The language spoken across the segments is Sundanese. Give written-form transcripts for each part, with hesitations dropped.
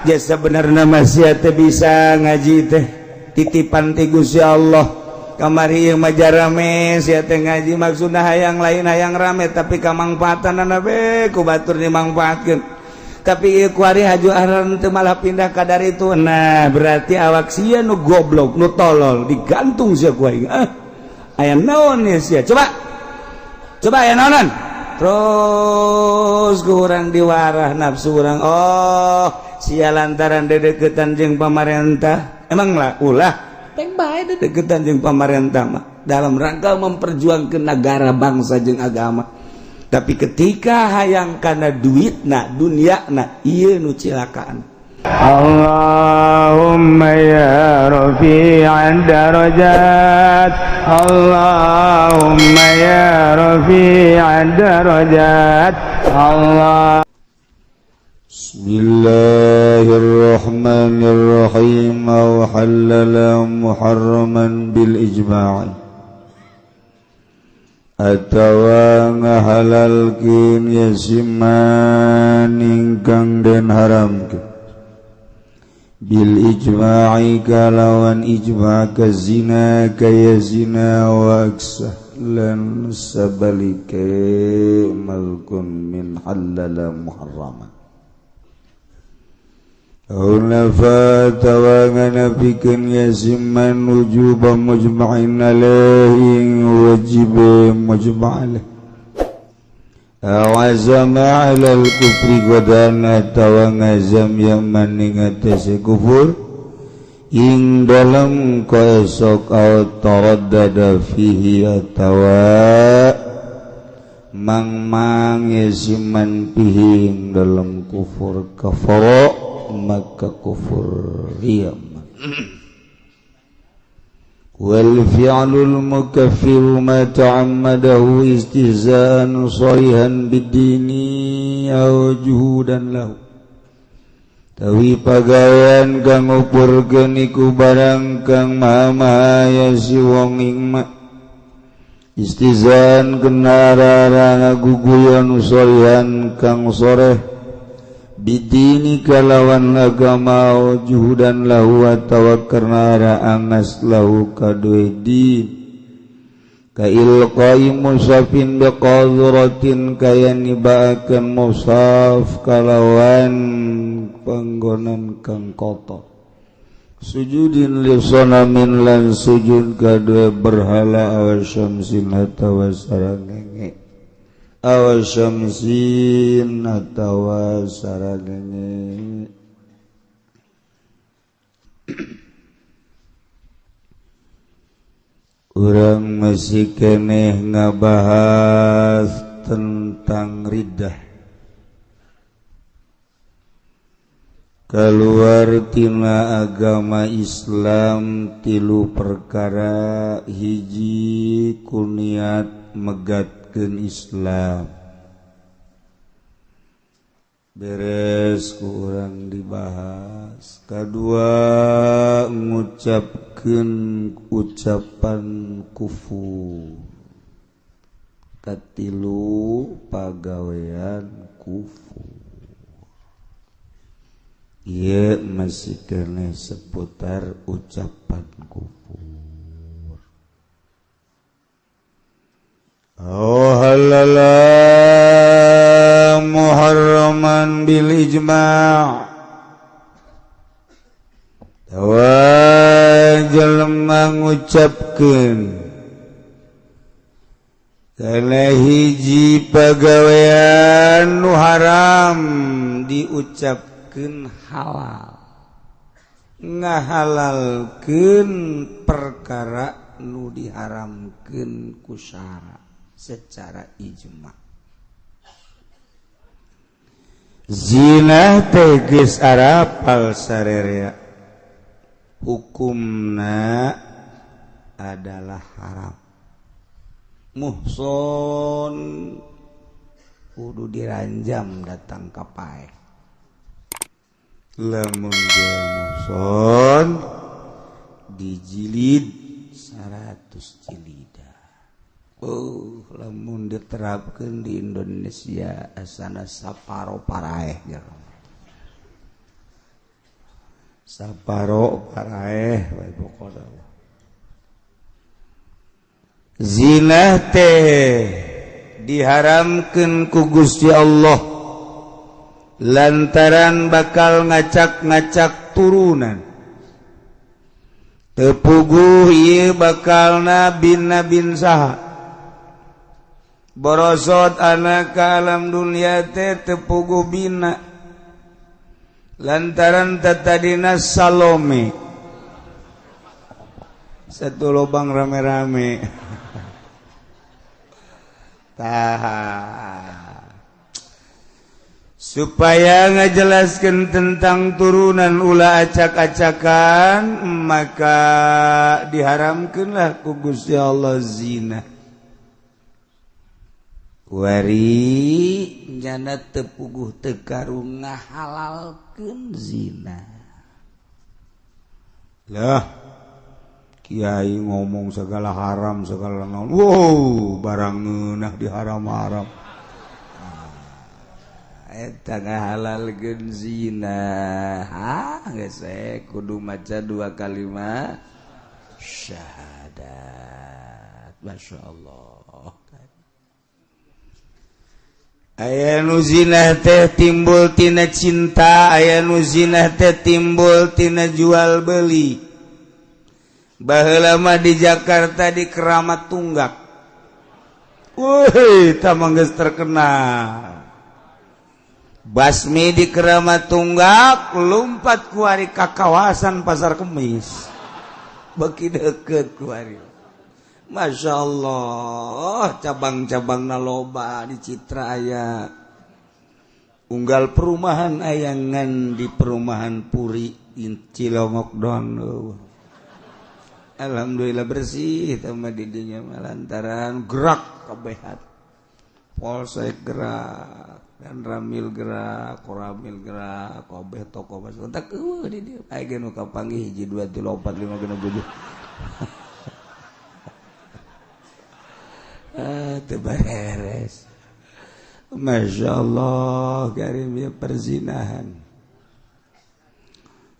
Jasa benerna masih teh bisa ngaji teh titipan ti Gusti Allah. Kamari ieu mah jarame sia teh ngaji, maksudna hayang lain hayang rame, tapi kamangfaatanana be ku batur dimangfaatkeun. Tapi ieu kuari haju aran teu, malah pindah ka dari itu. Nah, berarti awak sia nu goblok, nu tolol, digantung sia ku aing. Ah, aya naon ya sia? Coba coba, aya naonan? Terus kurang diwarah nafsu urang. Oh, sia lantaran dedeketan jeung pamarentah. Emang lah ulah peng bae dedeketan jeung pamarentah mah dalam rangka memperjuangkan negara, bangsa jeung agama. Tapi ketika hayang kana duitna, dunia na, ieu nu cilakaan. اللهم يا رفيع الدرجات، اللهم يا رفيع الدرجات، الله. بسم الله الرحمن الرحيم. وحلل محرما بالإجماع atawa ngahalalkeun ya si man ingkang den haramkeun bil ijma'i kalawan ijma' kazina kaya zina wa aksah lan sabalike malkun min halala muharrama aw nafa atawa nganapikeun ya si man wujuba mujma'in alaihi, wajib mujma' alaih, aw azama ala al-kufri gadan atawa ngazam yang man ing atase kufur ing dalam kaesok, aw taraddada fihi atawa mang-mang ya si man fihi ing dalam kufur, kafara maka kufur iya. Wal fi'lul mukaffiru ma ta'ammadahu istihza'an sharihan bid-dini aw juhudan lahu. Tawi pagawean kang ngupurkeun iku barang kang maha-maha ya si wong ing ma istihza'an kana ngaguguyon, sharihan kang soreh, bidini kalawan agama, juhudan lahu atawa karena ara angas lahu kadue din, ka ilqai mushafin biqadhratin kaya nibaakeun mushaf kalawan panggonan kang kotor, sujudin li sonamin lan sujud kadue berhala, aw syamsin atawa sarangenge, aw syamsin atawa sarangenge. Urang masih keneh ngabahas tentang riddah, keluar tina agama Islam tilu perkara. Hiji, kuniat megatkeun Islam, beres ku urang dibahas. Kedua, ngucapkeun ucapan kufur. Katilu, pagawean kufur. Ieu masih keneh seputar ucapan kufur. Oh, halala muharraman bil ijma' tawa jelema ngucapkeun kana hiji pagawean nu haram diucapkeun halal, ngahalalkeun perkara nu diharamkeun ku syara secara ijma. Zina teh geus arapal sarerea hukumna adalah haram, muhson kudu diranjam datang ka paeh. Lamun muhson dijilid 100 jilida. Oh, lamun diterapkan di Indonesia asana saparo paraeh. Saparo paraeh wae pokona. Zina teh diharamkeun ku Gusti Allah lantaran bakal ngacak-ngacak turunan. Teu puguh ieu bakalna bina bin saha. Borosot anak ka alam dunia teh teu puguh bina lantaran tatadina Salome satu lubang rame-rame. Tah, supaya ngajelaskan tentang turunan ulah acak-acakan, maka diharamkanlah ku Gusti Allah zina. Kuari nyana teu puguh teu karung ngahalalkeun zina. Lah, kiai ngomong segala haram segala naon. Wow, barang ngeunah diharam-haram. Eta ngahalalkeun zina. Ha, geus kudu maca dua kalimat syahadat. Masya Allah. Aya nu zina teh timbul tina cinta, aya nu zina teh timbul tina jual beli. Baheula mah di Jakarta di Keramat Tunggak. Wih, tamang geus terkenal. Basmi di Keramat Tunggak lumpat kuari ka kawasan Pasar Kemis. Beki deket kuari. Masya Allah, cabang-cabang loba di Citra aya. Unggal perumahan ayangan di perumahan Puri Cilongok doang. Alhamdulillah bersih sama didinya lantaran gerak kabehat. Polsek gerak, dan Ramil gerak, Koramil gerak, kabeh toko masuk. Tak eueuh di dieu. Aya ge nu kapanggih 1 2 3 4 5 6 7. Teu beres. Masya Allah, karim ya perzinahan.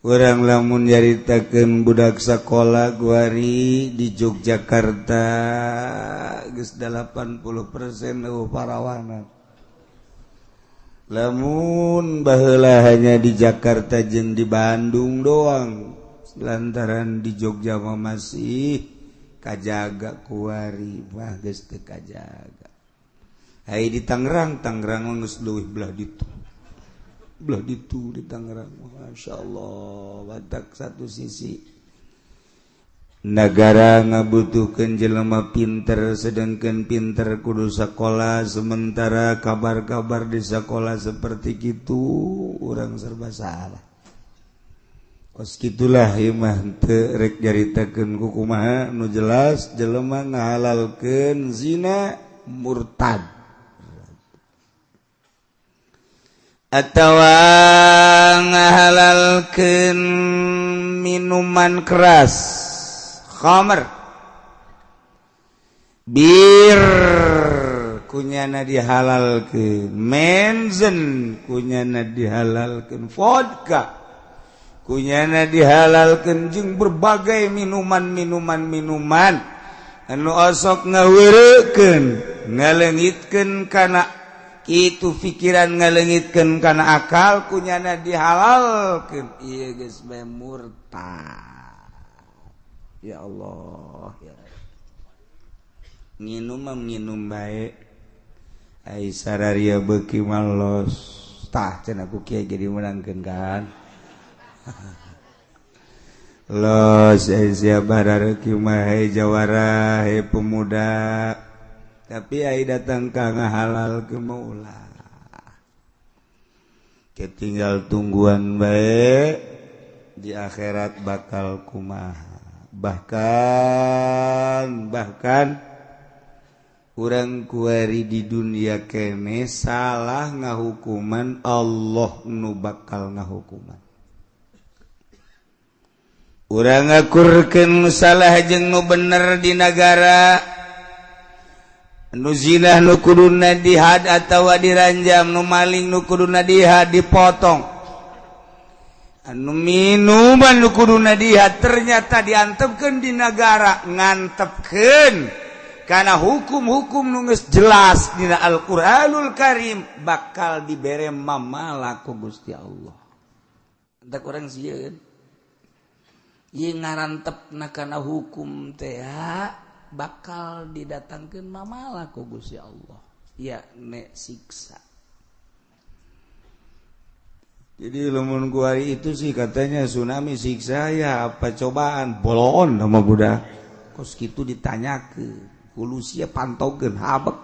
Urang lamun nyaritakeun budak sakola guari di Yogyakarta geus 80% eueuh parawanan. Lamun baheula hanya di Jakarta jeung di Bandung doang, lantaran di Jogja mah masih kajaga kuari mah geus teu kajaga. Hai di Tangerang, Tangerang geus leuwih belah ditu. Belah ditu di Tangerang, Masya Allah, batak satu sisi negara ngabutuhkeun jelema pinter, sedangkan pinter kudu sakola, sementara kabar-kabar di sekolah seperti kitu urang serba salah. Kos kitulah ieu mah teu rek nyaritakeun ku kumaha nu jelas jelema ngahalalkeun zina murtad atawa ngahalalkeun minuman keras khamr bir kunyana dihalalkeun, menzen kunyana dihalalkeun, vodka kunyana dihalalkeun, jeung berbagai minuman-minuman anu osok ngaweurekeun ngaleungitkeun kana itu pikiran, ngaleungitkeun kana akal kunyana dihalalkeun. Ieu geus bae murtad. Ya Allah, ya nginum mah nginum bae, ai sararia beuki malos. Tah cenah ku kiai jadi meunangkeun kan. Los ai sia barareuki mah hei jawara hei pemuda, tapi ai datang ka ngahalal ke maulah. Ketinggal tungguan bae di akhirat bakal kumaha. Bahkan urang kuari di dunia kene salah ngahukuman, Allah nu bakal ngahukuman. Urang ngakurkeun salah jeung nu bener di nagara, nu zinah nu kuduna dihad atawa diranjam, nu maling nu kuduna dihad dipotong. Anu minuman nu kuduna dihad ternyata diantepkeun di negara, ngantepkeun karena hukum-hukum nu geus jelas dina Al-Qur'anul Karim bakal dibere mamala ku Gusti Allah. Entak urang sieun ieu ngarantepna kana hukum teh bakal didatangkeun mamala ku Gusti Allah, ya nek siksa. Jadi lamun kuari itu sih katanya tsunami siksa ya apa cobaan bolon sama budak. Kos kitu ditanyakeun, kudu sia pantaukeun habek.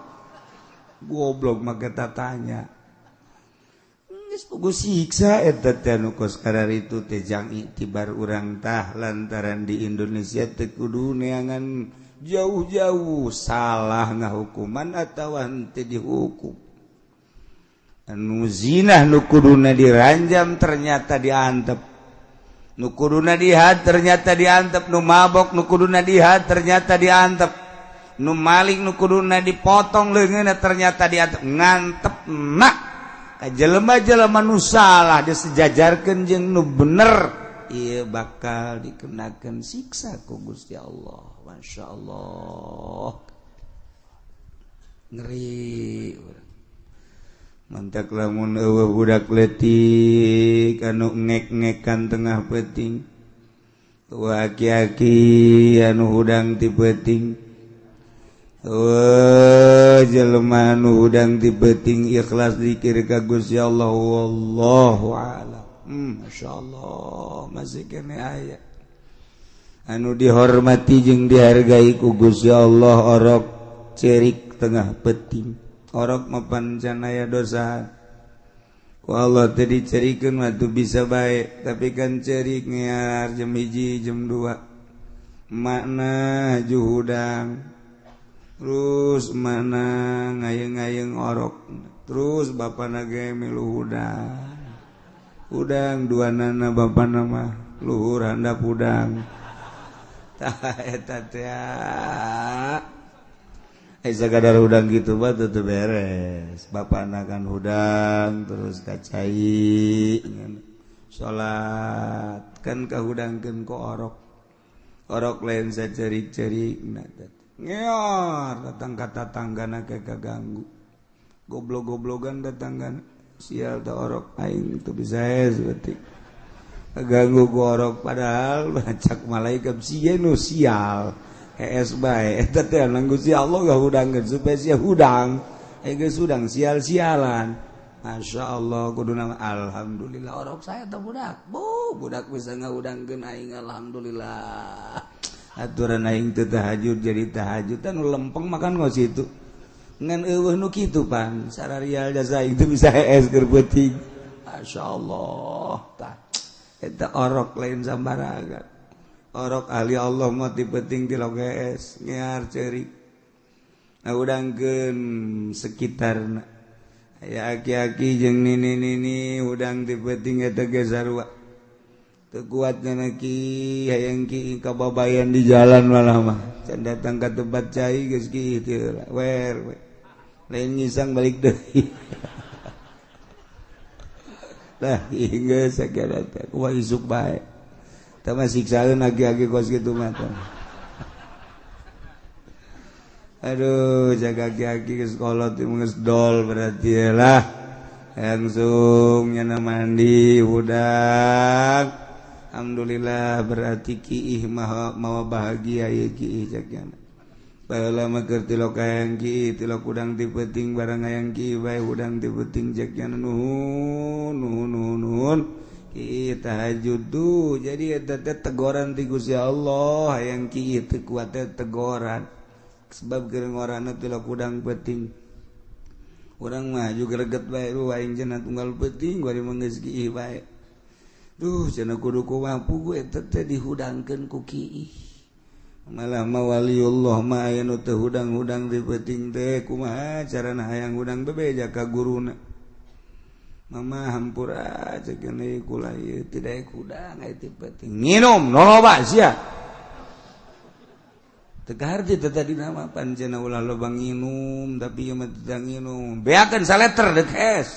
Goblok mah kita tanya. Geus puguh siksa eta teh nu kos kararitu teh jang iktibar urang tah lantaran di Indonesia teh kudu neangan jauh-jauh salah ngahukuman atawa henteu dihukum. Anu zinah nu kuduna diranjam ternyata diantep, nu kuduna dihad ternyata diantep, nu mabok nu kuduna dihad ternyata diantep, nu maling nu kuduna dipotong leungeunna ternyata diantep. Ngantep nak ka jelema-jelema nu salah disejajarkeun jeung nu bener, ieu bakal dikenakeun siksa ku Gusti Allah. Masya Allah, ngeri. Mantak lamun eueuh budak leutik anu ngek-ngekan tengah peuting, eueuh aki-aki anu hudang ti peuting, eueuh jelema anu hudang ti peuting ikhlas zikir ka Gusti Allah, wallahu a'lam. Masyaallah masih kene aya anu dihormati jeung dihargai ku Gusti Allah orok cerik tengah peuting. Orok mapan can aya dosa ku Allah teh dicerikeun mah teu bisa bae, tapi kan cerik ngear jam 1 jam 2 makna juhudang terus mana ngayeng-ngayeng orok terus bapana ge milu hudang hudang dua nana bapana mah luhur handap hudang tah eta teh. Sakadar hudang gitu mah teu beres. Bapana kan hudang terus kacai salat kan kahudangkeun ku orok. Orok lain sacerik-cerik ngeor datang ka tatanggana ke kaganggu. Goblok-goblogan datangkan sial teh orok aing teu bisa berarti. Kaganggu ku orok padahal bacak malaikat sieun nu sial. Es bae eta teh Gusti Allah ngahudangkeun supaya sia hudang, geus hudang sial-sialan. Masya Allah kuduna alhamdulillah orok saya teh budak. Bu, budak bisa ngahudangkeun aing alhamdulillah. Aturan aing teu tahajud jadi tahajud nu lempeng makan ngos itu. Ngan eueuh nu kitu pan sararial jasa aing teu bisa hees keur peuting. Masya Allah tah eta orok lain sambarangan. Orok ahli Allah mah ti peuting ti loges ngear ceurik ngahudangkeun sekitarna aya aki-aki jeung nini-nini hudang ti peuting eta ge sarua teu kuat nya ki hayang ki kababayan di jalan malah mah can datang ka tempat cai geus ki teu wer we lain ngisang balik deui lah geus sagala teh kumaha isuk bae. Tama siksaeun agi-agi kos kitu mah. Aduh, jaga agi-agi geus kolot geus dol berarti lah. Langsung nyana mandi budak. Alhamdulillah berarti kiih maha mawa bahagia ieu kiih cek nyana. Baheula mah keur tilok hayang kiih, tilok hudang ti peuting barang hayang kiih bae hudang ti peuting cek nyana nuhun nuhun nuhun nuhun. Ki tahajud tuh jadi eta teh tegoran ti Gusti Allah hayang ki teu kuat teh tegoran sebab keur ngorana tilok hudang peuting urang mah juga greget bae lu aing cenah tunggal peuting bari mah geus kiih bae duh cenah kudu kumaha puguh eta teh dihudangkeun ku kiih malah mah waliullah mah aya nu teu hudang-hudang di peuting teh kumaha carana hayang hudang bebeja ka guruna. Mama hampura cek ieu kula ieu tidak hudang aya ti peuting nginum loba sia teu kaharti teh tadi nama pancena ulah loba nginum tapi ieu mah teu nginum beakeun saleter deuk es.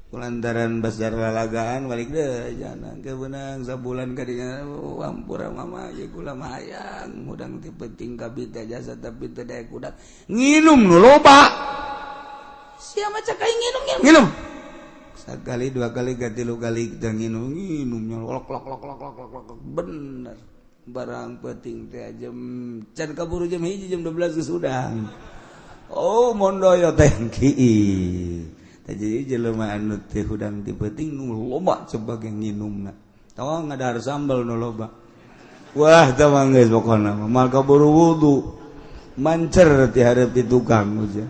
Kulantaran basar lalagaan balik deh jangan kebenang sabulan kadinya ampura mama ye kula mah hayang hudang ti penting kabita jasa tapi teu daek hudang nginum nu loba sia mah cak aing nginum nginum sakali dua kali gatilu kali kita nginum nginumnya lok lok lok lok lok lok bener barang penting teh jam can kaburu jam 1 jam 12 geus hudang oh mondoyo teh kieu. Jadi jelema anu teh hudang ti peuting nu loba sebagai nginumna. Tawa ngadahar sambal nu loba. Wah, tah mah geus pokona mah mal kaburu wudu. Mancer ti hareup ti tukang uja.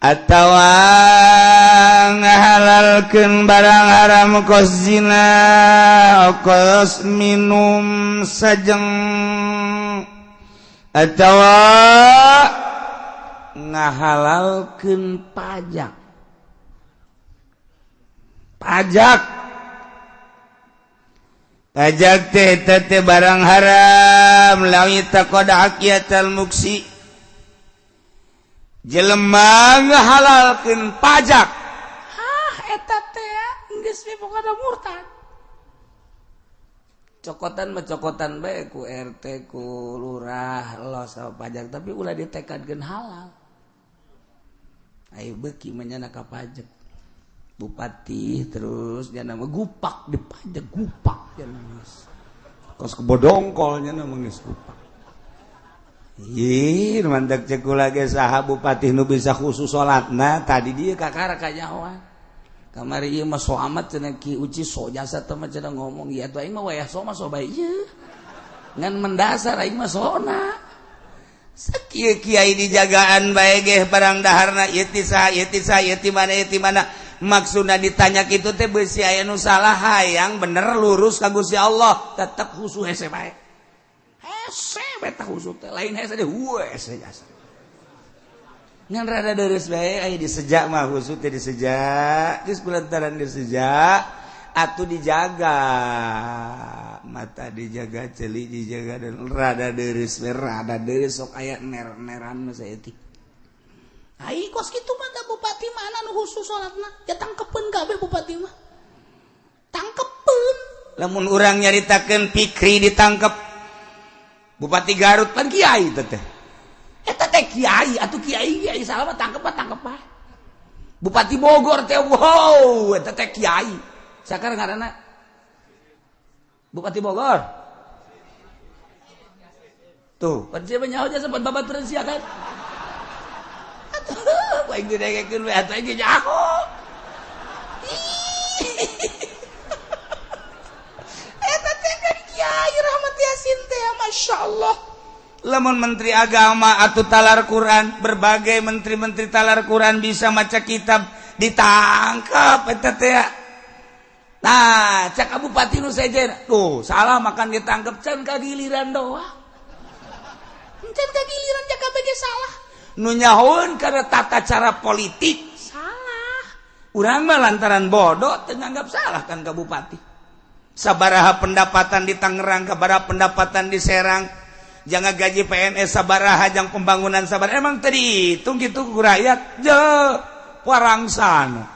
Atawa ngahalalkeun barang haram kos zina, kos minum sajeng atawa ngahalalkeun pajak. Pajak. Pajak teh teh barang haram lawi taqad haqiyatal muksi. Jelema ngahalalkeun pajak. Hah eta teh geus we pokona murtad. Cokotan mah cokotan bae ku RT ku lurah los sama pajak tapi ulah ditekadkeun halal. Ayo beuki mah ka pajak bupati terus nya nama gupak di pajak gupak nya geus kos kebodongkol nya nama geus gupak. Ih mantak ceuk kula ge saha bupati nu bisa khusus salatna tadi dieu kakara kanyahoan kamari ieu mah so amat cenah Ki Uci so jasa teh mah cenah ngomong ieu atuh aing mah wayah so mah so bae ieu ngan mendasar aing mah sona. Sakieu kiai dijagaan bae geh barang daharna ieu ti saha ieu ti saha ieu ti mana ieu ti mana maksudna ditanya kitu teh beusi aya nu salah hayang bener lurus ka Gusti Allah tetep khusu hese bae hese bae tah khusu teh lain hese deh hese jasa ngan rada deres bae aya disejak mah khusu teh disejak geus kulantaran disejak atuh dijaga mata dijaga celi dijaga dan rada deres rada deres sok aya ner-neran mah saeutik. Ai kos kitu mah da bupati mana nu khusus salatna ya tangkepeun kabeh bupati mah tangkepeun lamun urang nyaritakeun Pikri ditangkep Bupati Garut pan kiai teh eta teh kiai atuh kiai kiai salah mah tangkep tangkep bae Bupati Bogor teh wow eta teh kiai sakarang ngaranna Bupati Bogor tuh pan sia nyaho jasa pan babaturan sia kan atuh aing didengekeun we atuh aing nyaho eta teh kan kiai Rahmat Yasin teh masyaallah lamun menteri agama atau talar Quran berbagai menteri-menteri talar Quran bisa maca kitab ditangkap eta teh. Nah, cak bupati nu sejen, tuh salah makan ditangkep can kagiliran doa. Can kagiliran cak kabeh salah. Nu nyahoeun kana tata cara politik salah. Urang mah lantaran bodoh teu nganggap salah kan ka bupati. Sabaraha pendapatan di Tangerang, sabaraha pendapatan di Serang, jangan gaji PNS sabaraha jang pembangunan sabaraha. Emang tadi hitung kitu ku rakyat je parangsana.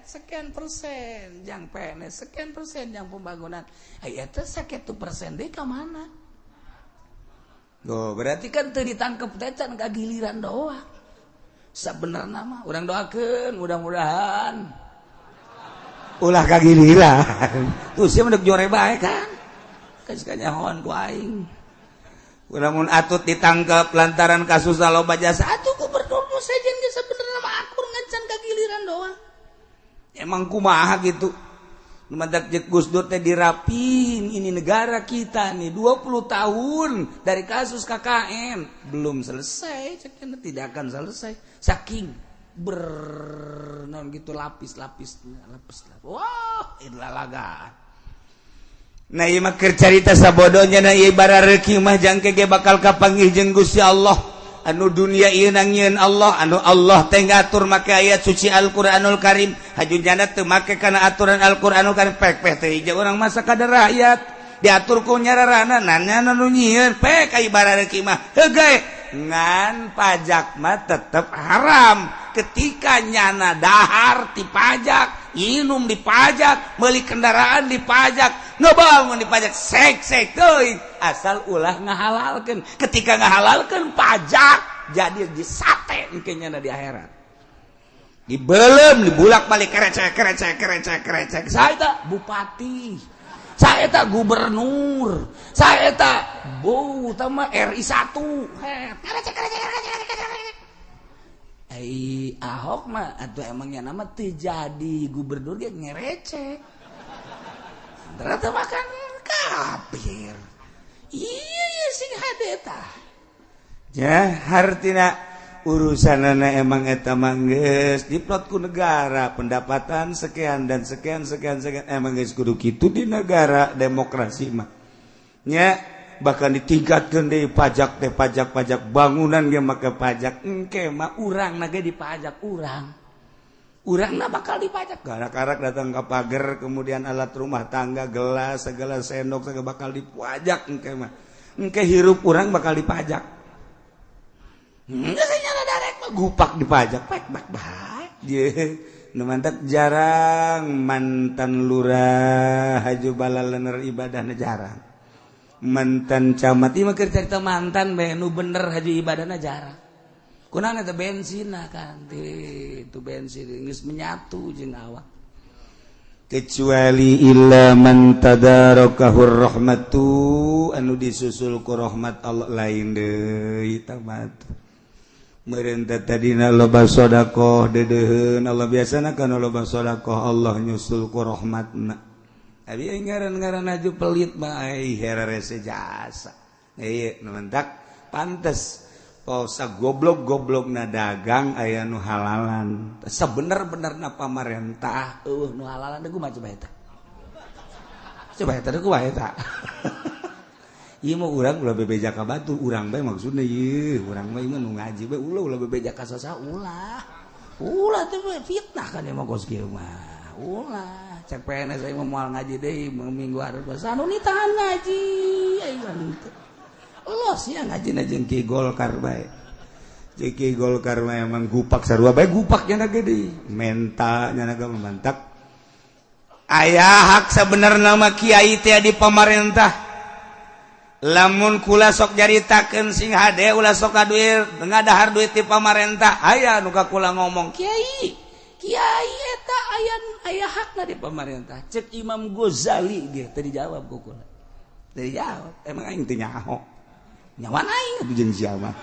Sekian persen yang PNS, sekian persen yang pembangunan. Ai eta sakitu persen deui ka mana? Tuh, berarti kan teu ditangkep teh can kagiliran doa. Sabenerna mah urang doakeun mudah-mudahan ulah kagiliran. Tuh sia mah jore bae kan. Geus kanyahoan ku aing. Lamun atut ditangkep lantaran kasus loba jasa atuh gubernur nu sejen ge sabenerna mah akur ngan can kagiliran doa. Emang kumaha gitu. Mantak jeung Gus Dur teh dirapin ini negara kita nih 20 tahun dari kasus KKN belum selesai, ceknya tidak akan selesai. Saking bernon gitu lapis-lapis lapis. Wah, idlalaga. Nah ieu mah keur carita sabodonya na ieu barareuki mah jangke ge bakal kapanggih jeung Gusti Allah. Anu dunia ieu nangieun Allah, anu Allah teh ngatur make ayat suci Al-Qur'anul Karim, haju jana teu make kana aturan Al-Qur'anul Karim pek-pek teh hiji urang masa kadar rakyat. Diatur ku nyararana nanya nu nyieun pek ka ibarat mah heuh ngan pajak mah tetep haram. Ketika nyana dahar dipajak, minum dipajak, beli kendaraan dipajak, ngebangun dipajak, sek sek teuing asal ulah ngahalalkeun. Ketika ngahalalkeun pajak jadi disate engke nyana di akhirat. Dibelem, dibulak balik, kerecek kerecek kerecek kerecek. Saya tak bupati, saya tak gubernur, saya tak bu utama RI 1. Kerecek kerecek kerecek kerecek. Ai Ahok mah atau emangnya nama terjadi gubernur dia ngerecek. Ternyata makan kafir. Iya sing hade tah. Ya hartina urusanana emang eta mah geus diplot ku negara, pendapatan sekian dan sekian sekian sekian, emang geus kudu kitu di negara demokrasi mah. Nya bahkan ditingkatkeun deui pajak teh, pajak-pajak bangunan ge make pajak. Engke mah urang ge dipajak, urang. Urangna bakal dipajak. Karak-karak datang ke pagar, kemudian alat rumah tangga, gelas, segala sendok segala bakal dipajak engke mah. Engke hirup urang bakal dipajak. Enggak saya nyala darek mah gupak dipajak pek bak baik. Ye, nu mantak jarang mantan lurah haju balalener ibadahna jarang. Mantan camat ieu mah keur carita mantan bae nu bener haju ibadahna jarang. Kunaon eta bensinna kan itu bensin geus menyatu jeung awak. Kecuali illa man tadarakahur rahmatu, anu disusul ku rahmat Allah lain deui tah mah. Merentah tadina loba sodakoh deudeuheun Allah, biasana kana loba sodakoh Allah nyusul ku rahmatna. Abi ngaran-ngaran aju pelit mah ai hererese jasa. Ieu nu mentak pantes pausa goblok-goblokna dagang aya nu halalan. Sabener-benerna pamarentah eueuh nu halalan deui kumaha coba eta. Coba eta deui kumaha eta. Ieu mah urang ulah bebeja ka batur, urang bae maksudna ieu, urang mah ieu nu ngaji bae ulah ulah bebeja ka saha ulah. Ulah teh fitnah kan ieu mah kos kieu mah. Ulah, cek PNS aing mah moal ngaji deui minggu hareup. Anu nitahan ngaji aing mah henteu. Los ya ngajina jeung Ki Golkar bae. Jeung Ki Golkar mah emang gupak sarua bae gupak nya gede. Menta nya ge mantak. Aya hak sabenerna mah kiai teh di pamarentah. Lamun kula sok nyaritakeun sing hade ulah sok duit ngadahar duit ti pamarentah, aya nu ka kula ngomong kiai kiai eta aya aya hakna di pamarentah. Cek Imam Ghazali ge teu dijawab ku kula, teu dijawab. Emang aing teu nyaho nyawan aing atuh jeung sia mah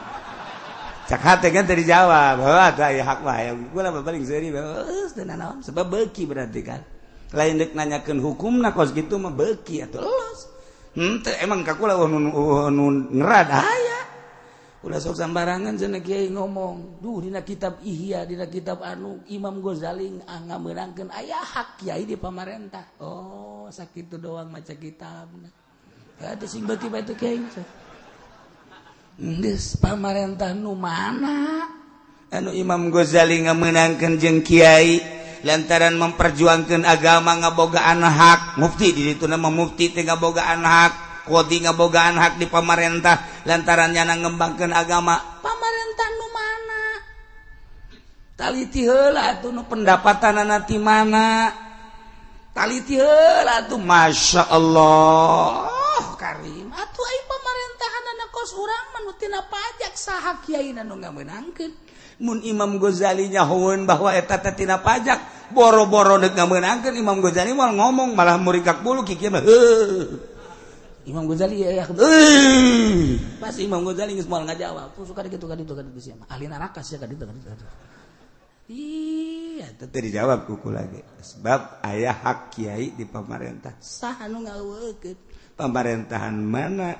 cak hate kan teu dijawab. Heuh atuh aya hak mah aya kula paling seuri geus teu nanaon sebab beuki berarti kan lain deuk nanyakeun hukumna kos kitu mah beuki atuh los. Henteu emang ka kula nu ngerad aya. Ulah sok sambarangan cenah kiai ngomong. Duh dina kitab Ihya, dina kitab anu Imam Ghazali ngameunangkeun aya hak kiai di pamarentah. Oh, sakitu doang maca kitabna. Atuh sing beuki bae teh kiai. Geus pamarentah nu mana? Anu Imam Ghazali ngameunangkeun jeung kiai lantaran memperjuangkan agama ngabogaan hak mufti di ditu nama mufti teh ngabogaan hak, qadhi ngabogaan hak di pamarentah lantaran nyana ngembangkeun agama. Pamarentah nu mana? Taliti heula atuh nu pendapatanana ti mana? Taliti heula atuh Masya Allah karim atuh ai pamarentahanana kos urang mah nu tina pajak saha kiaina nu ngamenangkeun. Mun Imam Ghazali nyahoeun bahwa eta teh tina pajak, boro-boro deuk ngamenangkeun Imam Ghazali moal ngomong malah murikak bulu kikieu mah. Heuh. Imam Ghazali ya heuh. Pas Imam Ghazali geus moal ngajawab. Suka kitu ka ditu ka ditu sia mah. Ahli neraka sia ka ditu ka ditu. Iya, teu dijawab ku kula ge. Sebab aya hak kiai di pamarentah. Saha nu ngaweukeun? Pamerintahan mana?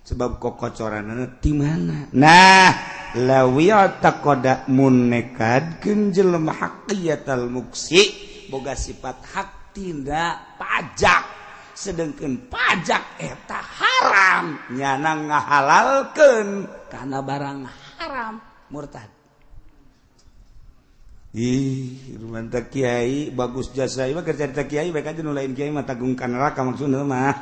Sebab kokocoranana ti mana? Nah, lawi taqoda munekadkeun jelema haqiyatal muksi boga sifat hak tindak pajak, sedangkan pajak eta haram nyana ngahalalkeun kana barang haram, murtad. Ih, mantap kiai bagus jasa ieu mah keur carita kiai bae kajen nu lain kiai mah tanggung ka neraka maksudna mah.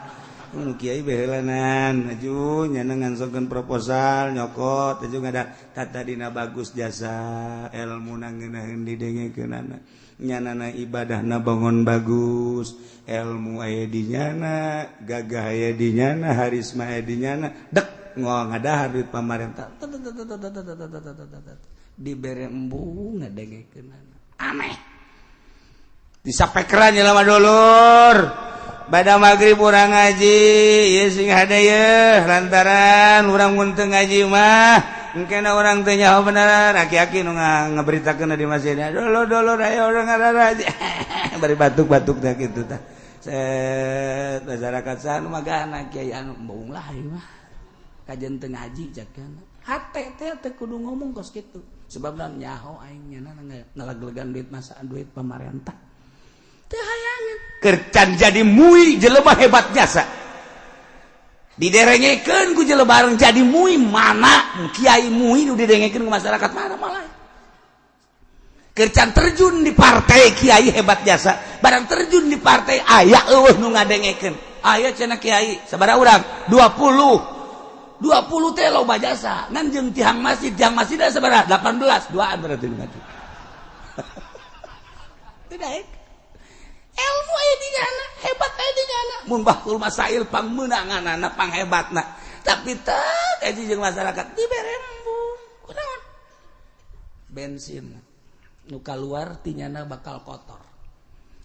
Nu kiai behelanan aju nyana ngangsongkeun proposal nyokot aju ngada tata dina bagus jasa ilmu na ngeunaheun didengekeunana nyanana ibadahna bangun bagus ilmu aya di nyana gagah aya di nyana harisma aya di nyana dek ngadahar duit pamarentah dibere embung ngadengekeunana aneh disapekeran jelema dulur. Bada maghrib urang ngaji ieu sing hade yeuh lantaran urang mun teu ngaji mah engkena urang teu nyaho bener aki-aki nu ngaberitakeun di masjid dulur-dulur ayo urang ngaji bari batuk-batuk teh kitu tah set masyarakat sanu magana kiai anu embung lah ieu mah kajen teu ngaji cakana hate teh teu kudu ngomong kos kitu sebabna nyaho aing nyana ngaleglegan duit masa duit pamarentah teu hayangan kercan jadi mui jelema hebat jasa diderengekeun ku jelema bareng jadi mui mana kiai mui nu didengekeun ku masyarakat mana malah kercan terjun di partai kiai hebat jasa barang terjun di partai aya eueuh nu ngadengekeun aya cenah kiai sabaraha urang 20 teh loba jasa ngan jeung tihang masjid da sabaraha 18 duaan berarti ngaji tidak ilmu aya di nyana hebat aya di nyana mun bahul masail pangmeunanganana panghebatna tapi teu kaji jeung masyarakat dibere embung kunaon bensin nu kaluar ti nyana bakal kotor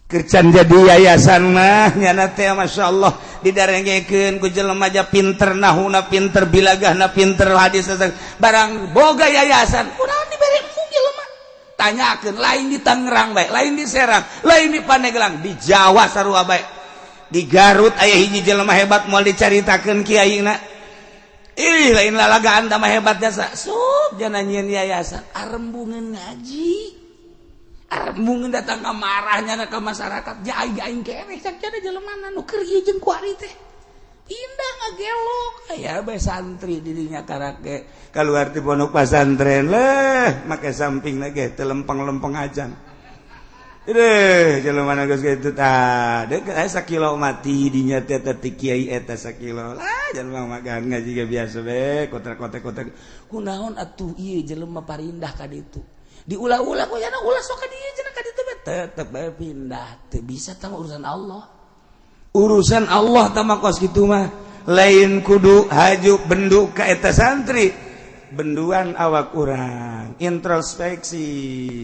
kercan jadi yayasan mah nyana teh masyaallah didarengekeun ku jelema aja pinter nahuna pinter bilagahna pinter hadis barang boga yayasan kunaon dibere embung jelema tanyakeun lain di Tangerang bae lain di Serang lain di Pandeglang di Jawa sarua bae di Garut aya hiji jelema hebat moal dicaritakeun kiaina ih lain lalagaan tah mah hebat jasa sup jana nyieun yayasan arembungeun ngaji arembungeun datang ka marahnya ka masyarakat ja aing keneh cak cenah jelema nu keur ieu jeung kuari teh pindah ngagelok aya bae santri dirinya karake keluar ti pondok pesantren leh make samping lagi teu lempeng-lempeng ajan deh jelema geus kitu tah deuk aya sakilo mati dinya teh teh kiai eta sakilo lah jelema magan ngaji ge biasa be kotak-kotak kunaon atuh ieu jelema parindah ka ditu diulah-ulah ku nya ulah sok ka dieu cenah ka ditu bae tetep bae pindah teu bisa tah urusan Allah. Urusan Allah tama kos kitu mah lain kudu haju bendu ka eta santri benduan awak urang introspeksi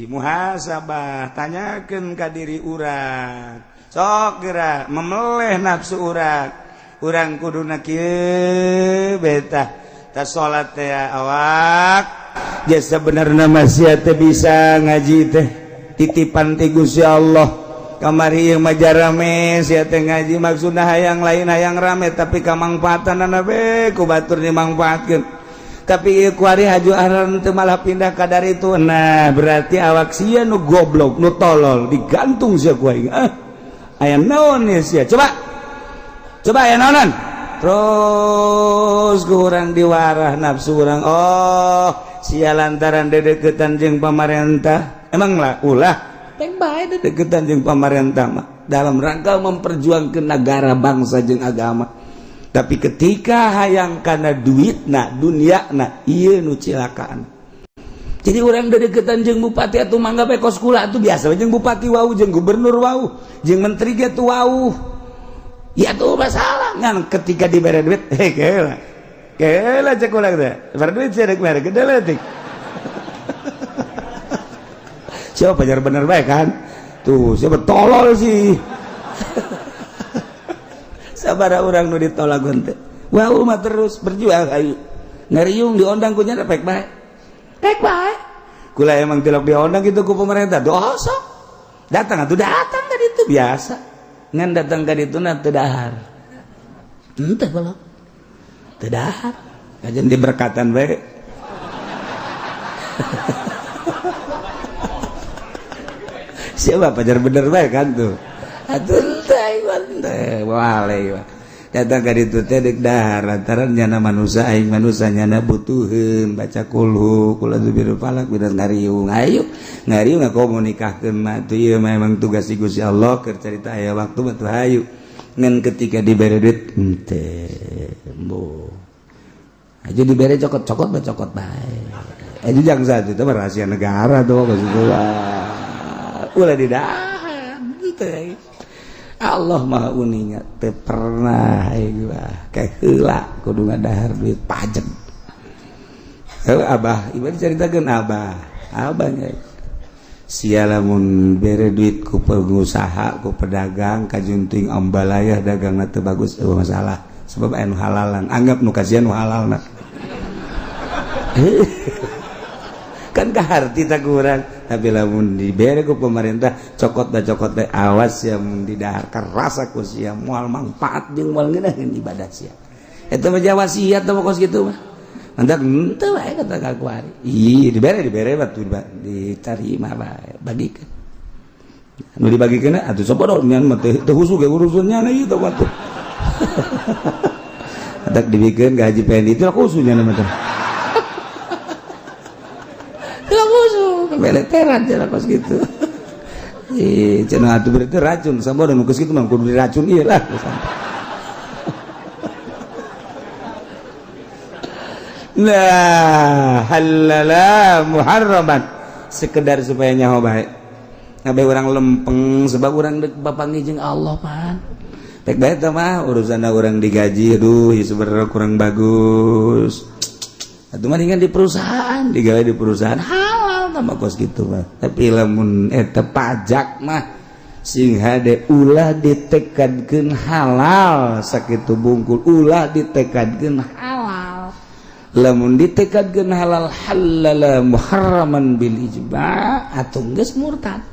muhasabah tanyakeun ka diri urang sok geura memeleh nafsu urang urang kuduna kieu betah ta salat teh awak jasa benerna masih teh bisa ngaji teh titipan ti Gusti Allah kamari ieu mah jarame sia teh ngaji maksudna hayang lain hayang rame tapi kamangfaatanana be ku batur dimangfaatkeun tapi ieu kuari haju aran teu malah pindah ka dari itu. Nah berarti awak sia nu goblok nu tolol digantung sia ku aing ah aya naon ye sia coba coba aya naonan terus ku urang diwarah nafsu urang oh sia lantaran dedeketan jeung pamarentah emang lah ulah peng bae dedeketan jeung pamarentah mah dalam rangka memperjuangkan negara bangsa jeung agama tapi ketika hayang kana duitna dunia na ieu nu cilakaan. Jadi orang dedeketan jeung bupati atuh mangga bae kos kula atuh biasa jeung bupati wau jeung gubernur wau jeung menteri ge tuh wau ya tuh masalah ngan ketika dibere duit heh kela kela cek ulang teh bere duit sia rek mere gede leutik. Siapa pajar bener baik kan tuh siapa tolol sih sabara orang nu ditolak teh wah mah terus berjuang ayo ngariung diondang ku nya pek bae pek bae kula emang tilok diondang gitu ku pemerintah dosa datang atuh datang ka ditu biasa ngan datang ka ditu na teu dahar henteu balok teu dahar kajen diberkatan bae. Siapa pajar bener bae kan tuh atuh teh teh wale datang ka ditu teh deuk dahar lantaran nyana manusia aing manusia nyana butuheun baca kulhu kula zubir falak bidas ngariung ayo ngariung ngakomunikahkeun mah tuh ieu memang tugas Gusti Allah keur carita aya waktu mah tuh hayu Ngan ketika dibere duit henteu, bu aja dibere cokot-cokot bae, cokot bae. Aja jangan satu itu rahasia negara tuh maksudnya. Ulah didahan teh. Allah Maha uninga, teu pernah aing kayak heula kudu ngadahar duit pajak. Heuh, abah ieu dicaritakeun abah, abahnya sia lamun bere duit ku pengusaha, ku pedagang, kajunting ambalayah dagangna teu bagus, eueuh masalah, sebab aya nu halalan, anggap nu kasihan nu halalna kan kaharti tak kurang. Tapi lamun dibere ku pemerintah cokot da cokot da, awas ya mun didahar kerasa ku sia, moal manfaat jeung moal ngeunaheun ibadah sia. Eta mah wasiat teh kos kitu mah. Mantak henteu wae kata ka kuari. Ih, dibere dibere batu diterima bae, bagikeun. Nu dibagikeun atuh sabodo nyan mah teu husu ge urusannya na ieu teh batu. Adak dibikeun ka Haji Pendi itu khususnya nama teh. Beleteran cenah kos gitu. Ih, cenah atuh berarti racun, sabodo nu kos kitu mah kudu diracun ieu lah. Nah, halala muharraman sekedar supaya nyaho bae. Ngabe urang lempeng sebab urang deuk bapanggih jeung Allah pan. Pek bae teh mah urusanna urang digaji, aduh ieu sebenarnya kurang bagus. Atuh mah di perusahaan, digawe di perusahaan halal tambah kos gitu mah. Tapi lamun eta pajak mah sing hade ulah ditekadkeun halal sakitu bungkul, ulah ditekadkeun halal. Lamun ditekadkeun halal, halala muharraman bil ijma' atau geus murtad.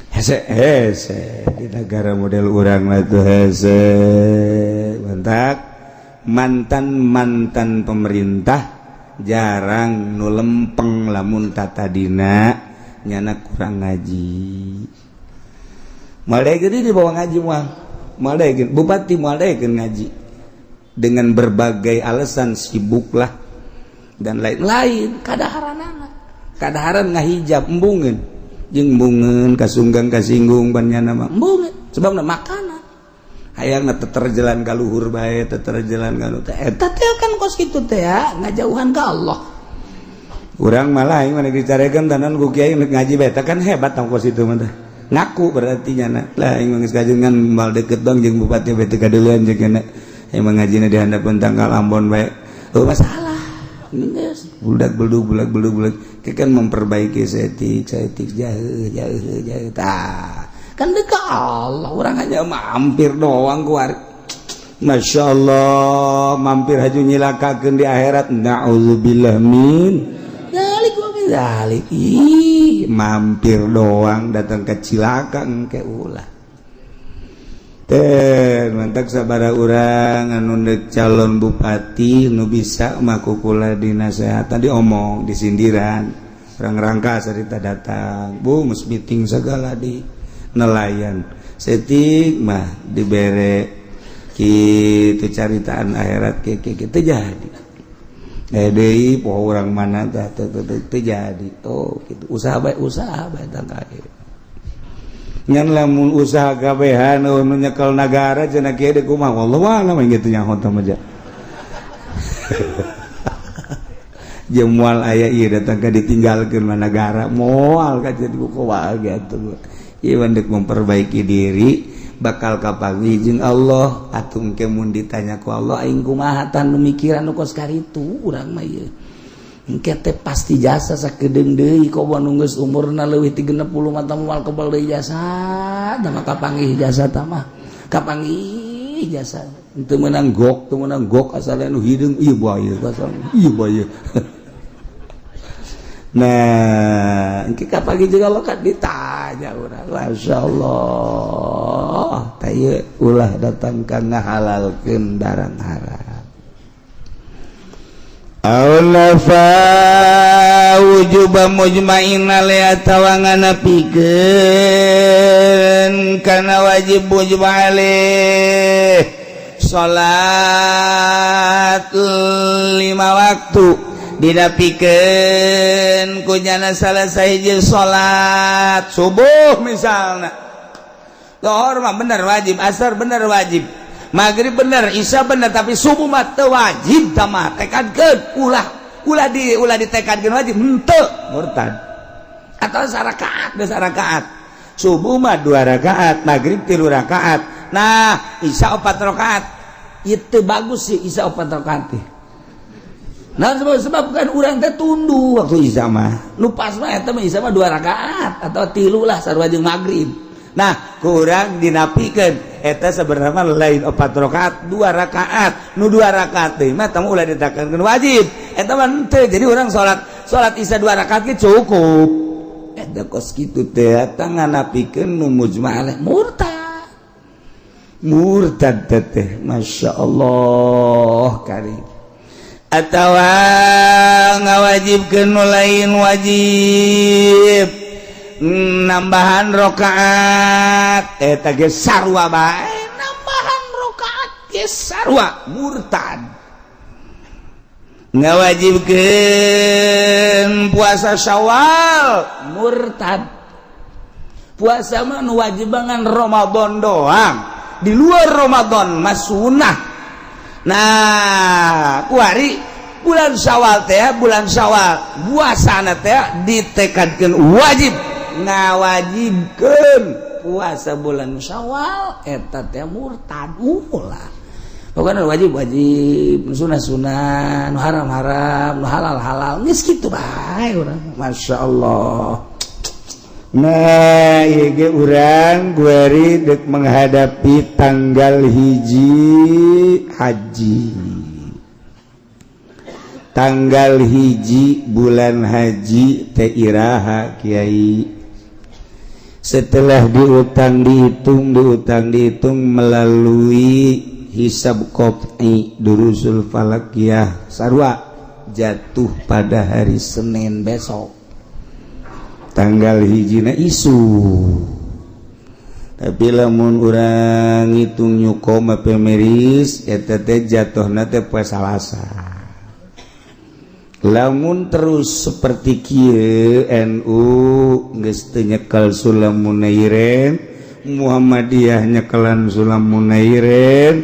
Hese hese di negara model urang mah tuh hese. Mantak mantan-mantan pemerintah jarang nu lempeng lamun tatadina nyana kurang ngaji. Moal daekeun dibawa ngaji moal. Moal daekeun bupati moal daekeun ngaji. Dengan berbagai alasan sibuklah dan lain-lain, kadaharanana. Kadaharan ngahijab embungeun. Jeung embungeun kasunggang kasinggung ban nyana mah embungeun sebabna makanan. Hayangna teterjelan ka luhur bae, teterjelan ka nu teh. Eta teh kan kos kitu teh ya, ngajauhan ka Allah. Urang malah aing mah dicarekeun tanan ku kiai ngaji bae kan hebat tong kos itu mah teh. Ngaku berarti nyana. Lah aing mah geus kajungan mal deket dong jeung bupati bae teu kadeuleuan jeung kana. Aing mah ngajina di handapeun tangkal Ambon bae. Oh masalah. Geus budak beldug budak beldug budak kan memperbaiki setik setik jauh jauh jauh tah. Kan dekat Allah, orang hanya mampir doang keluar. Masya Allah, mampir haju nyilakakeun di akhirat. Na'udzubillah min dzalik wa min dzalik. Ih, mampir doang datang ke cilaka engke ulah. Teh, mantak sabara urang anu deuk calon bupati nu bisa mah kukula dinasehatan, diomong, disindiran. Urang rangka sarita datang, bu geus meeting segala di nelayan setik mah dibere kitu caritaan akhirat ke ke teu jadi deui poho urang mana tah teu jadi. Oh kitu usaha bae tangka ngan lamun usaha kabehan nu nyekel nagara cenah kieu deui kumaha wallahu a'lam kitu nyaho teh mah jeung moal aya ieu datang ka ditinggalkeun mah nagara moal ka jadi kumaha gitu. Ieu dek memperbaiki diri bakal kapanggih jeung Allah atuh engke mun ditanya ku Allah aing kumaha tah nu mikiran nu kos karitu urang mah ieu engke teh pasti jasa sakedeung deui komo nu geus umurna leuwih ti 60 mah moal kebal deui jasa tah mah kapanggih jasa tah mah kapanggih jasa teu meunang gok asal nu hideung ieu bae asal ieu bae. Nah, engke kapanggih jeung Allah kan ditanya urang. Masya Allah, tah ieu ulah datang ka ngahalalkeun barang haram. Aulafa wujuba mujma'in alaiha tawangana pikeun kana wajib mujma' alaih salat 5 waktu didapikeun ku nyana salah sahiji salat subuh misalna. Lohor mah bener wajib, asar bener wajib, maghrib bener, isya bener, tapi subuh mah teu wajib. Tama tekadkeun, ulah ulah di ulah ditekadkeun wajib, henteu, murtad. Atau sarakaat geus rakaat, subuh mah dua rakaat, maghrib tilu rakaat, nah isya opat rakaat. Itu bagus sih isya opat rakaat teh. Nah, sebab sebab kan urang teh tunduh waktu isya mah. Nu pas mah eta mah isya mah dua rakaat atau tilu lah, sarua jeung maghrib. Nah, kurang dinapikeun eta sebenarnya lain opat rakaat, dua rakaat. Nu dua rakaat teh mah tamu ulah ditekankeun wajib. Eta mah henteu. Jadi urang salat salat isya dua rakaat ge cukup. Eta kos kitu teh eta nganapikeun nu mujma alaih, murtad. Murtad teh, Masya Allah karim. Atau ngawajibkeun nu lain wajib, nambahan rokaat, eta ge sarua bae, nambahan rokaat ge sarua murtad. Ngawajibkeun puasa Syawal, murtad. Puasa mah nu wajib bangan Ramadan doang, di luar Ramadan mah sunnah. Nah, kuari bulan Syawal teh, bulan Syawal puasana teh ditekadkeun wajib, ngawajibkeun puasa bulan Syawal eta teh murtad. Ulah, pokoknya wajib wajib, sunah sunah, nu haram haram, nu halal halal, geus kitu bae urang. Masya Allah. Nah, ieu ge urang kuari dek menghadapi tanggal 1 haji, tanggal 1 bulan haji teh iraha, Kiai? Setelah diutang dihitung, diutang dihitung melalui hisab qot'i, durusul falakiyah, sarua jatuh pada hari Senin besok tanggal 1 na isuk. Tapi lamun urang ngitung Newcom, Epemeris, eta teh jatuhna teh poe Salasa. Lamun terus seperti kieu, NU geus teu nyekel Sulam Munairen, Muhammadiyah nyekelan Sulam Munairen,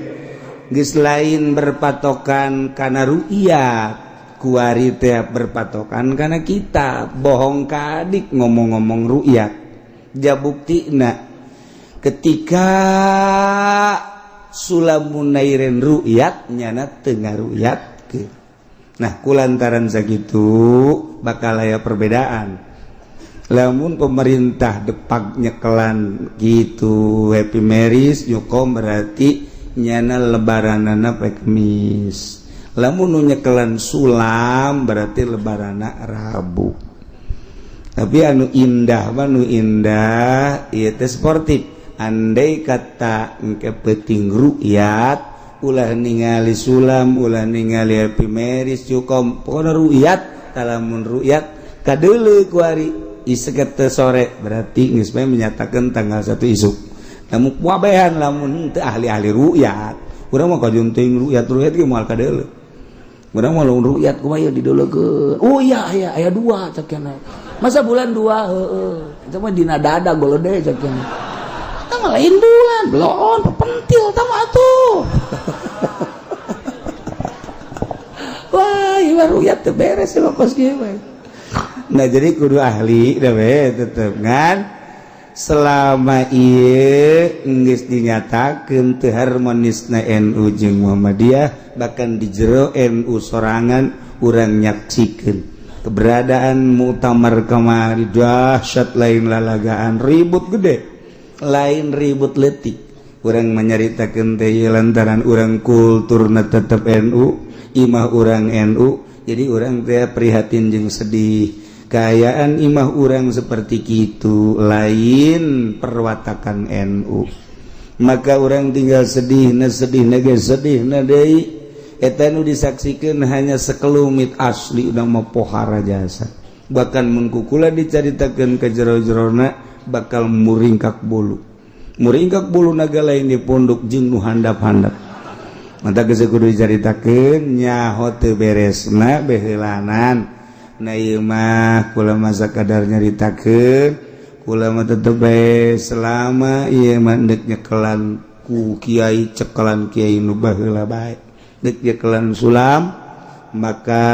geus lain berpatokan kana ru'yat, kuari teh berpatokan karena kita bohong kadik ngomong-ngomong ru'yat. Ja buktina ketika Sulam Munairen ru'yat, nyana tengah ru'yat ke. Nah, kulantaran sakitu bakal aya perbedaan. Lamun pemerintah depak nyekelan gitu Happy Marriage Newcom, berarti nyana lebaranana poe Kemis. Lamun nu nyekelan sulam, berarti lebaranana Rabu. Tapi anu indah mah, nu indah ieu teh sportif. Andai kata engke peuting ru'yat, ulah ningali sulam, ulah ningali Happy Marriage Newcom, pokoknya ru'yat. Lamun ru'yat kadeuleu kuari isuk sore, berarti geus menyatakan tanggal 1 isuk. Namun wabehan lamun teu ahli-ahli ru'yat. Urang mah kajeun teuing ru'yat ru'yat ge moal kadeuleu. Urang mah lamun ru'yat kumaha ieu dideulekeun? Oh iya, aya aya dua cek. Masa bulan dua? Heeh, itu mah dina dada golode cek. Eta mah lain bulan, belon pentil tah atuh. Wah, ieu ru'yat teu beres mah kos kieu. Nah, jadi kudu ahli dah we tetep kan. Selama ieu geus dinyatakeun teu harmonisna NU jeung Muhammadiyah, bahkan di jero NU sorangan urang nyaksikeun keberadaan muktamar kamari dahsyat, lain lalagaan, ribut gede, lain ribut letik. Urang menyaritakeun teh lantaran urang kulturna tetep NU, imah urang NU, jadi urang teh prihatin jeung sedih kaayaan imah urang seperti itu, lain perwatakan NU. Maka urang tinggal sedih na, sedih na, sedih na deui. Eta nu disaksikan hanya sekelumit, asli udah mau pohara jasa. Bahkan mun kukula dicaritakeun ke jero-jerona, bakal muringkak bulu, muringkak bulu naga lain di pondok jeung nu handap-handap. Mata geus kudu dicaritakeun, nyaho teu beresna beheulanan. Nah, ieu mah kula masa kadar nyaritakeun. Kula mah tetep bae selama ieu mah deuk nyekelan ku kiai, cekelan kiai nu baheula bae, deuk nyekelan sulam, maka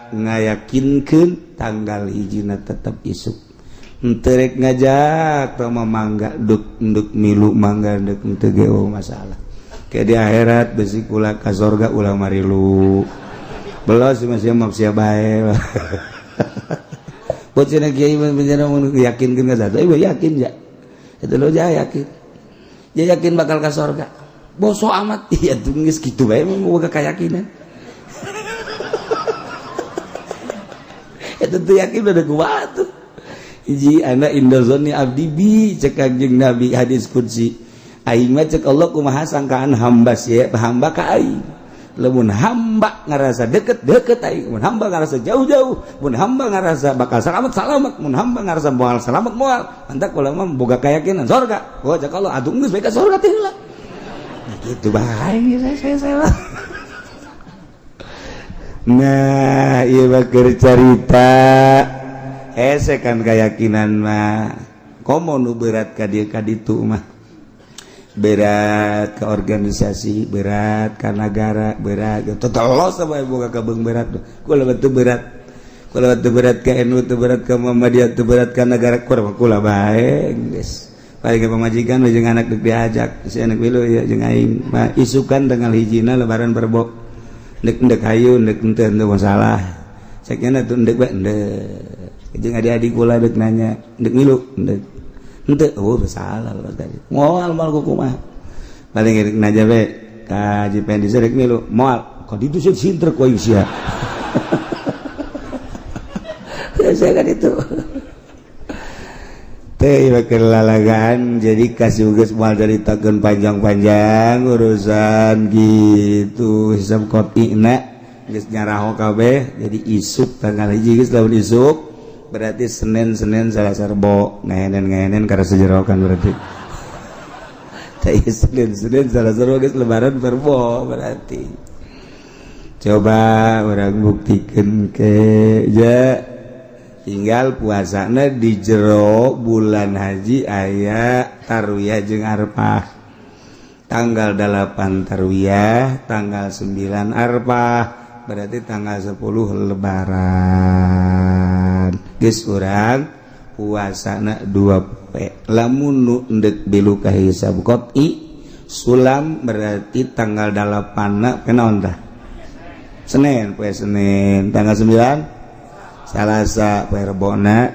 ngayakinkeun tanggal hijina tetep isuk. Henteu rek ngajak mah mangga, duk nduk milu mangga, dek henteu ge masalah. Kayak di akhirat besi kula ka sorga ulah marilu. Belos masih mah sia bae. Bocah kiai penjara yakinkeun ka satu, ieu yakin ya. Itu lo ja yakin. Dia yakin bakal ke sorga. Boso amat. Iya tuh geus kitu bae mah boga keyakinan. Itu tuh yakin udah kuat tuh. Hiji ana indozoni abdi bi cek Kanjeng Nabi hadis qudsi. Aing mah cek Allah kumaha sangkaan hamba sia, hamba ka aing. Lamun hamba ngerasa deket-deket aing, mun hamba ngerasa jauh-jauh, mun hamba ngerasa bakal selamat selamat, mun hamba ngerasa moal selamat moal. Antak kula mah boga keyakinan sorga. Oh cek Allah atuh geus bae ka sorga teh heula. Nah kitu bae saya. Nah, ieu mah keur carita. Hese kan keyakinan mah. Komo nu berat ka dieu ka ditu mah. Berat ke organisasi, berat ke negara, berat total sama ibu kakak beng berat. Kula betul berat, kula betul berat ke NU, teu berat ke Muhammadiyah, teu berat ke negara, kula kula bae geus. Paling ke pamajikan jeung anak deuk diajak, si anak milu ya jeung aing. Mah isukan tanggal hijina lebaran berbok. Ndek ndek hayu, ndek henteu henteu masalah. Ceknya tuh ndek bae ndek. Jeung adik-adik kula deuk nanya, ndek milu ndek. Henteu, oh salah lepas tadi. Moal moal kumaha. Paling rek nanya be ka Haji Pendi rek milu, moal. Ka ditu sih sinter ku aing sia. Saya kan itu. Teh ieu keur lalagaan jadi kasih geus moal caritakeun panjang-panjang urusan gitu hisab qati'na geus nyaraho kabeh jadi isuk tanggal hiji geus lamun isuk berarti Senin Senin Salasa Rebo ngahenen ngahenen karena sejerokan berarti. Tapi Senin Senin Salasa Rebo geus lebaran Rebo berarti. Coba orang buktikan ke ya tinggal puasana di jero bulan haji aya tarwiyah jeung arpah. Tanggal 8 tarwiyah, tanggal 9 arpah, berarti tanggal 10 lebaran. Geus urang puasana 2 poe. Lamun nu endek bilu ka hisab qat'i sulam berarti tanggal 8 na naon tah? Senin, poe Senin, tanggal 9 Salasa, poe Rebona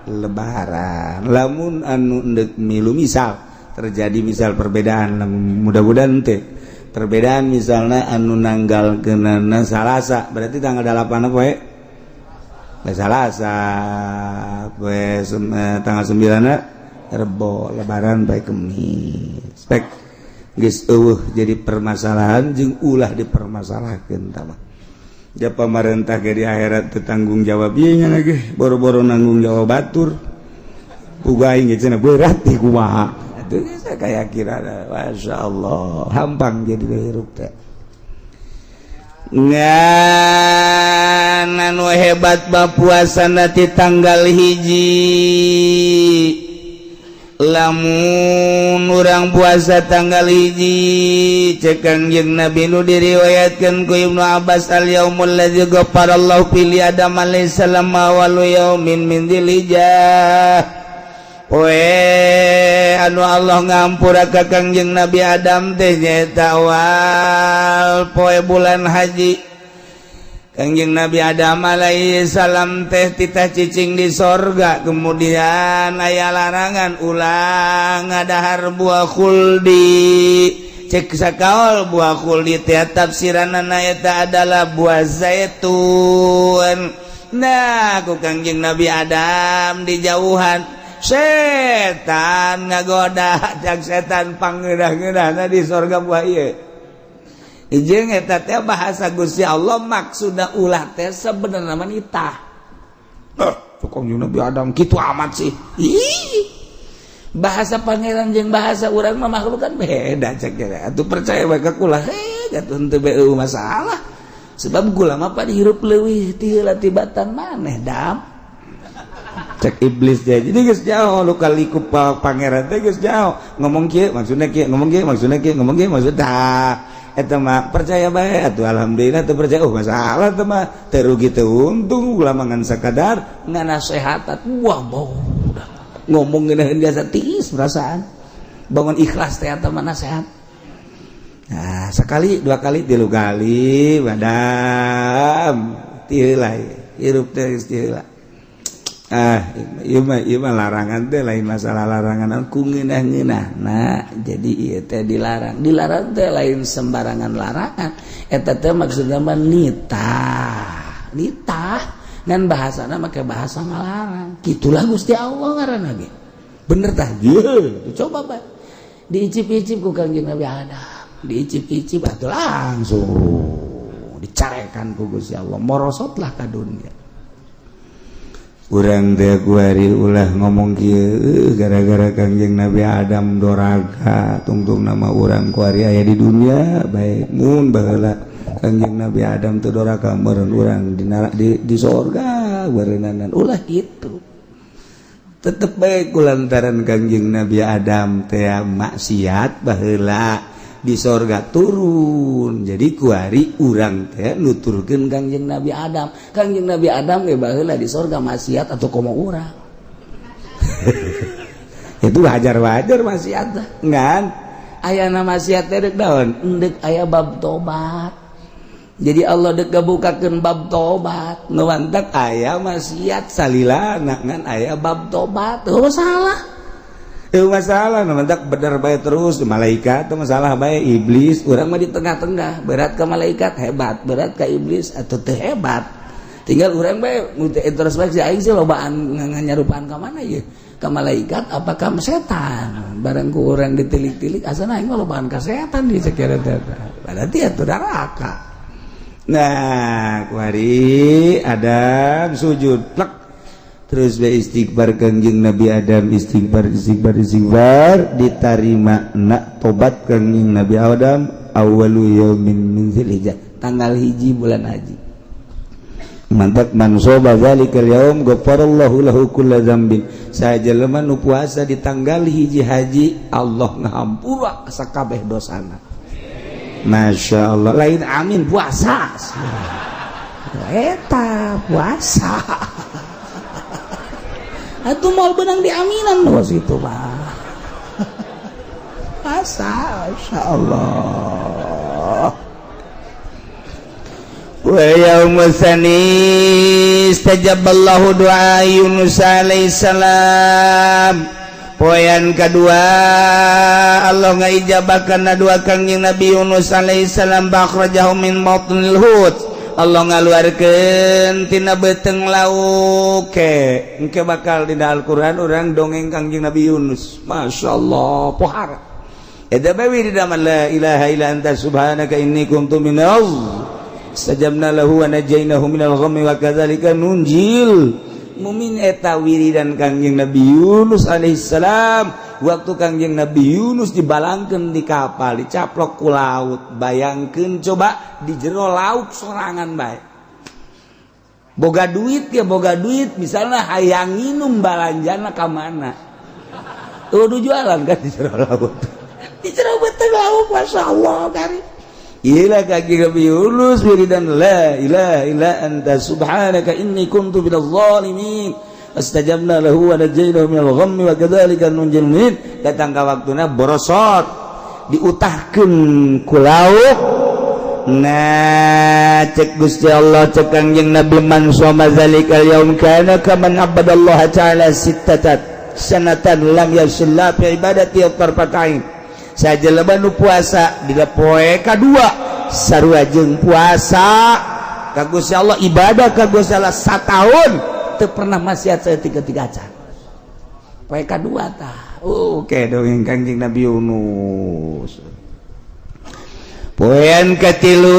lebaran. Lamun anu endek milu misal terjadi misal perbedaan, mudah-mudahan teh perbedaan misalnya anu nanggal kenana Salasa berarti tanggal 8 poe Salasa, poe tanggal 9 Rebo, lebaran poe Kemis. Pek geus eueuh jadi permasalahan jeung ulah dipermasalahkeun tah mah. Ja pamarentah ge di akhirat teu tanggung jawab ieu nya lagi boro-boro nanggung jawab batur. Uga aing ge cenah berat di kumaha. Atuh geus kayakinan masyaallah hampang jadi hirup teh. Ngan anu hebat bab puasana ti tanggal hiji. Lamun urang puasa tanggal hiji cek Kangjeng Nabi nu diriwayatkeun ku Ibnu Abbas al yaumul ladzi ghafarallahu fi li Adam alaihi salam awalu yaumin min dzilijah. Poe anu Allah ngampura ka Kangjeng Nabi Adam teh nyaeta awal poe bulan haji. Kangjeng Nabi Adam alaihi salam teh titah cicing di sorga, kemudian aya larangan ulah ngadahar buah khuldi. Cek sakaol buah khuldi teh tafsiranana eta adalah buah zaitun. Nah ku Kangjeng Nabi Adam dijauhan, setan ngagoda, cak setan pangeunah-ngeunahna di sorga buah ieu. Jeung eta teh bahasa Gusti Allah maksudna ulah teh sebenarnya mah nitah. Tukang Nabi Adam kitu amat sih. Ih. Bahasa pangeran jeung bahasa urang mah makhluk kan beda cek ge. Atuh percaya bae ka kula heh atuh henteu beu masalah. Sebab gula mah pan hirup leuwih ti heula tibatan maneh dam. Cek iblis dia, jadi geus jauh lu kali ku pangeran teh, geus jauh ngomong kieu maksudnya kieu, ngomong kieu maksudnya kieu, ngomong kieu maksudnya. Eta mah percaya bae atuh, alhamdulillah. Teu percaya, oh, masalah teh mah teu rugi teu untung, ulah ngan sakadar nganasehatan. Wah, bau ngomong ngeunaheun biasa tiis perasaan bangun ikhlas teh eta mah nasehat. Nah, sekali, dua kali, tilu kali, madam tiheula hirup teh geus tiheula. Ah, ieu mah, ieu mah larangan teh lain masalah larangan ku ngeunah-ngeunah. Nah, jadi ieu teh dilarang, dilarang teh lain sembarangan larangan. Eta teh maksudna mah nitah, nitah ngan bahasana make bahasa ngalarang. Kitulah Gusti Allah ngaranna ge. Bener tah? Ye, coba bae diicip-icip ku Kangjeng Nabi Adam, diicip-icip atuh langsung dicarekan ku Gusti Allah, morosotlah ka dunia. Urang teh kuari ulah ngomong kieu, gara-gara Kangjeng Nabi Adam doraka tungtung nama urang kuari aya di dunia. Baik, mun baheula Kangjeng Nabi Adam teu doraka, meureun urang di sorga beureunanan. Ulah kitu, tetep baik kulantaran Kangjeng Nabi Adam teh maksiat baheula di sorga turun. Jadi kuari urang teh nuturkeun Kangjeng Nabi Adam. Kangjeng Nabi Adam ge baheula di sorga maksiat atau komo urang itu wajar-wajar maksiat ngan ayana maksiat teh deuk daun endek aya bab tobat. Jadi Allah dek ngabukakeun bab tobat. Nu mantak aya maksiat salila ngan aya bab tobat. Oh, salah. Itu masalah nu mantak bener bae terus malaikat itu masalah bae iblis. Urang mah di tengah-tengah, berat ke malaikat hebat, berat ke iblis atau teu hebat. Tinggal urang bae introspeksi, aing sih lobaan nyarupaan ka mana ye, ke malaikat apa ke setan. Barang ku urang ditilik-tilik, asana aing mah lobaan ka setan di sekira teh, berarti atuh neraka. Nah, kuari Adam sujud plek terus be istighfar. Kangjeng Nabi Adam istighfar, istighfar, istighfar, ditarima nak tobat Kangjeng Nabi Adam. Awwalu yaumin min Dzulhijjah, tanggal 1 bulan haji. Mantap, man shoma dzalikal yaum ghafarallahu lahu kulla dzambin. Saha jelema nu puasa di tanggal 1 haji, Allah ngahampura sakabeh dosana. Masya Allah, lain amin, puasa eta puasa atuh mau benang diaminan bos itu mah puasa. Masya Allah. Wa yaumus tsani istajaballahu du'a Yunus alaihi salam. Poean kedua Allah ngaijabakan doa Kangjeng Nabi Yunus alaihi salam. Akhrajahu min batnil hut, Allah ngaluarkeun tina beuteung lauk. Ke engke bakal dina Al-Qur'an urang dongeng Kangjeng Nabi Yunus. Masya Allah, pohara eta bae wiridan la ilaha illa anta subhanaka inni kuntu minaz. Istajabna lahu wa najainahu minal ghammi wa kadzalika nunjil mumin. Eta wiridan Kangjeng Nabi Yunus alaihissalam waktu Kangjeng Nabi Yunus dibalangkeun di kapal, dicaplok ku laut. Bayangkeun coba di jero laut sorangan bae, boga duit ya, boga duit misalnya, hayang nginum balanjana ka mana? Tuh jualan kan di jero laut, di jero beuteung laut. Masya Allah kari. Ila kaki Nabi Yunus wiridan la ilaha illa anta subhanaka inni kuntu minadh dhalimin. Astajabna lahu wa najainahu minal ghammi wa kadzalika nunjil mu'minin. Datang ka waktuna borosot, diutahkeun ku lauk. Nah, cek Gusti Allah, cek Kangjeng Nabi, man shoma zalikal yaum kana kaman abadallaha ta'ala sittatat sanatan lam yashilla fi ibadati tarfatain. Saha jelema nu puasa di poe kadua, sarua jeung puasa ka Gusti Allah, ibadah ka Gusti Allah satahun teu pernah maksiat saeutik-eutik acan. Poe kadua tah. Oke, dongeng Kangjeng Nabi Yunus. Poean katilu,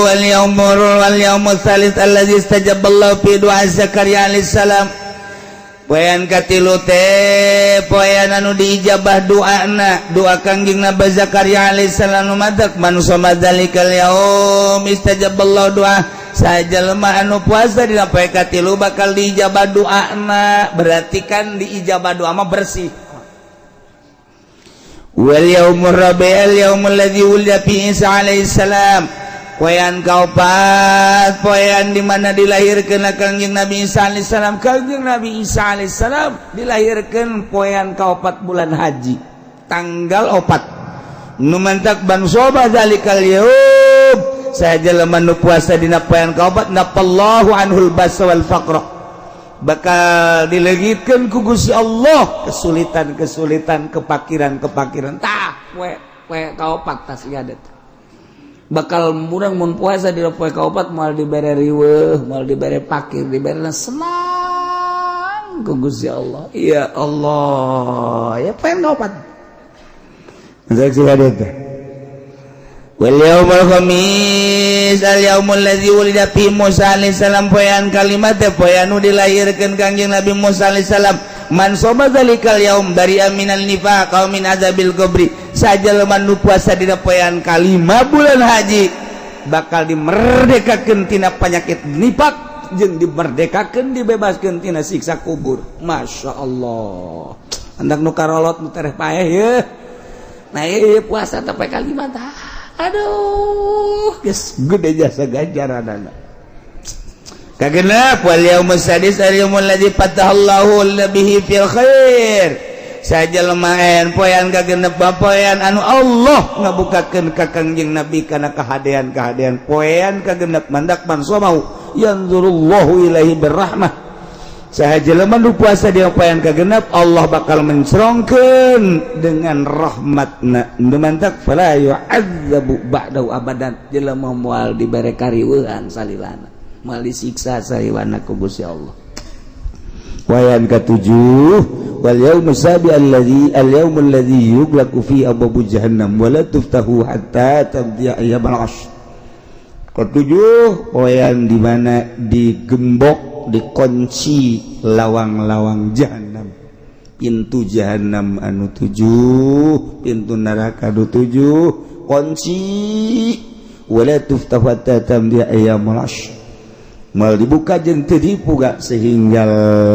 wal yaumul wal yaumul tsalits allazi istajaballahu fi du'a Zakaria alaihi salam. Poean katilu teh poean anu diijabah doana, doa Kangjeng Nabi Zakaria alaihissalam. Matak man shoma dzalikal yaum istajaballahu doa. Sajalma anu puasa dina poe katilu bakal diijabah doana. Berarti kan diijabah doa mah bersih. Wal yaumur rabi' al yaumul ladzi wulida fi Isa alaihissalam. Poean kaopat, poean di mana dilahirkeun Kangjeng Nabi Isa alaihissalam. Kangjeng Nabi Isa alaihissalam dilahirkeun poean kaopat bulan haji, tanggal 4. Nu mantak man shoma dzalikal yaum, saha jelema nu puasa dina poean kaopat, nafallahu anhul ba'sa wal faqra, bakal dileungitkeun ku Gusti Allah kesulitan-kesulitan, kepakiran-kepakiran. Tah, poe poe kaopat tas ieu bakal murang. Mun puasa di poe kaopat, moal dibere riweuh, moal dibere pakir, dibere senang ku Gusti Allah. Ya Allah, ya, poe kaopat. Saksi hadis. Wal yaumul khamis al yaumul ladzi wulida fi Musa alaihissalam. Poean kalima teh poean nu dilahirkeun Kangjeng Nabi Musa alaihissalam. Man shoma dzalikal yaum bari'a minal nifaq aw min azabil qabri. Sajalma nu puasa dina poean kalima bulan haji bakal dimerdekakeun tina penyakit nifak jeung dimerdekakeun, dibebaskeun tina siksa kubur. Masya Allah, hendak nu karolot, nu tereh paeh ye. Nah, ieu puasa teh poe kalima tah. Aduh, geus gede jasa ganjaranana. Kagenep, wal yaumus sadis al yaumul ladzi fatahallahu bihi fil khair. Sajelma poean kagenep, poean anu Allah ngabukakeun ka Kangjeng Nabi kana kahadean-kahadean. Poean kagenep, mandak man shomau yanzurullahu ilaihi birrahmah. Saha jelema nu puasa di poean kagenep, Allah bakal mencerongkeun dengan rahmatna. Nu mantak fala yu'adzabu ba'dahu abadan, jelema moal dibere kariweuhan salilana, moal disiksa salilana ku Gusti Allah. Poean katujuh, wal yaumus sabi alladzi al yaumul ladzi yughlaqu fi abwabu jahannam wa la tuftahu hatta tamdiya ayyamul ashr. Ketujuh, poean di mana digembok, dikunci lawang-lawang jahanam, pintu jahanam anu tujuh, pintu neraka anu tujuh kunci. Wala tuftahu hatta tamdiya ayyamul ashr, mal dibuka jeung teu dibuka sehingga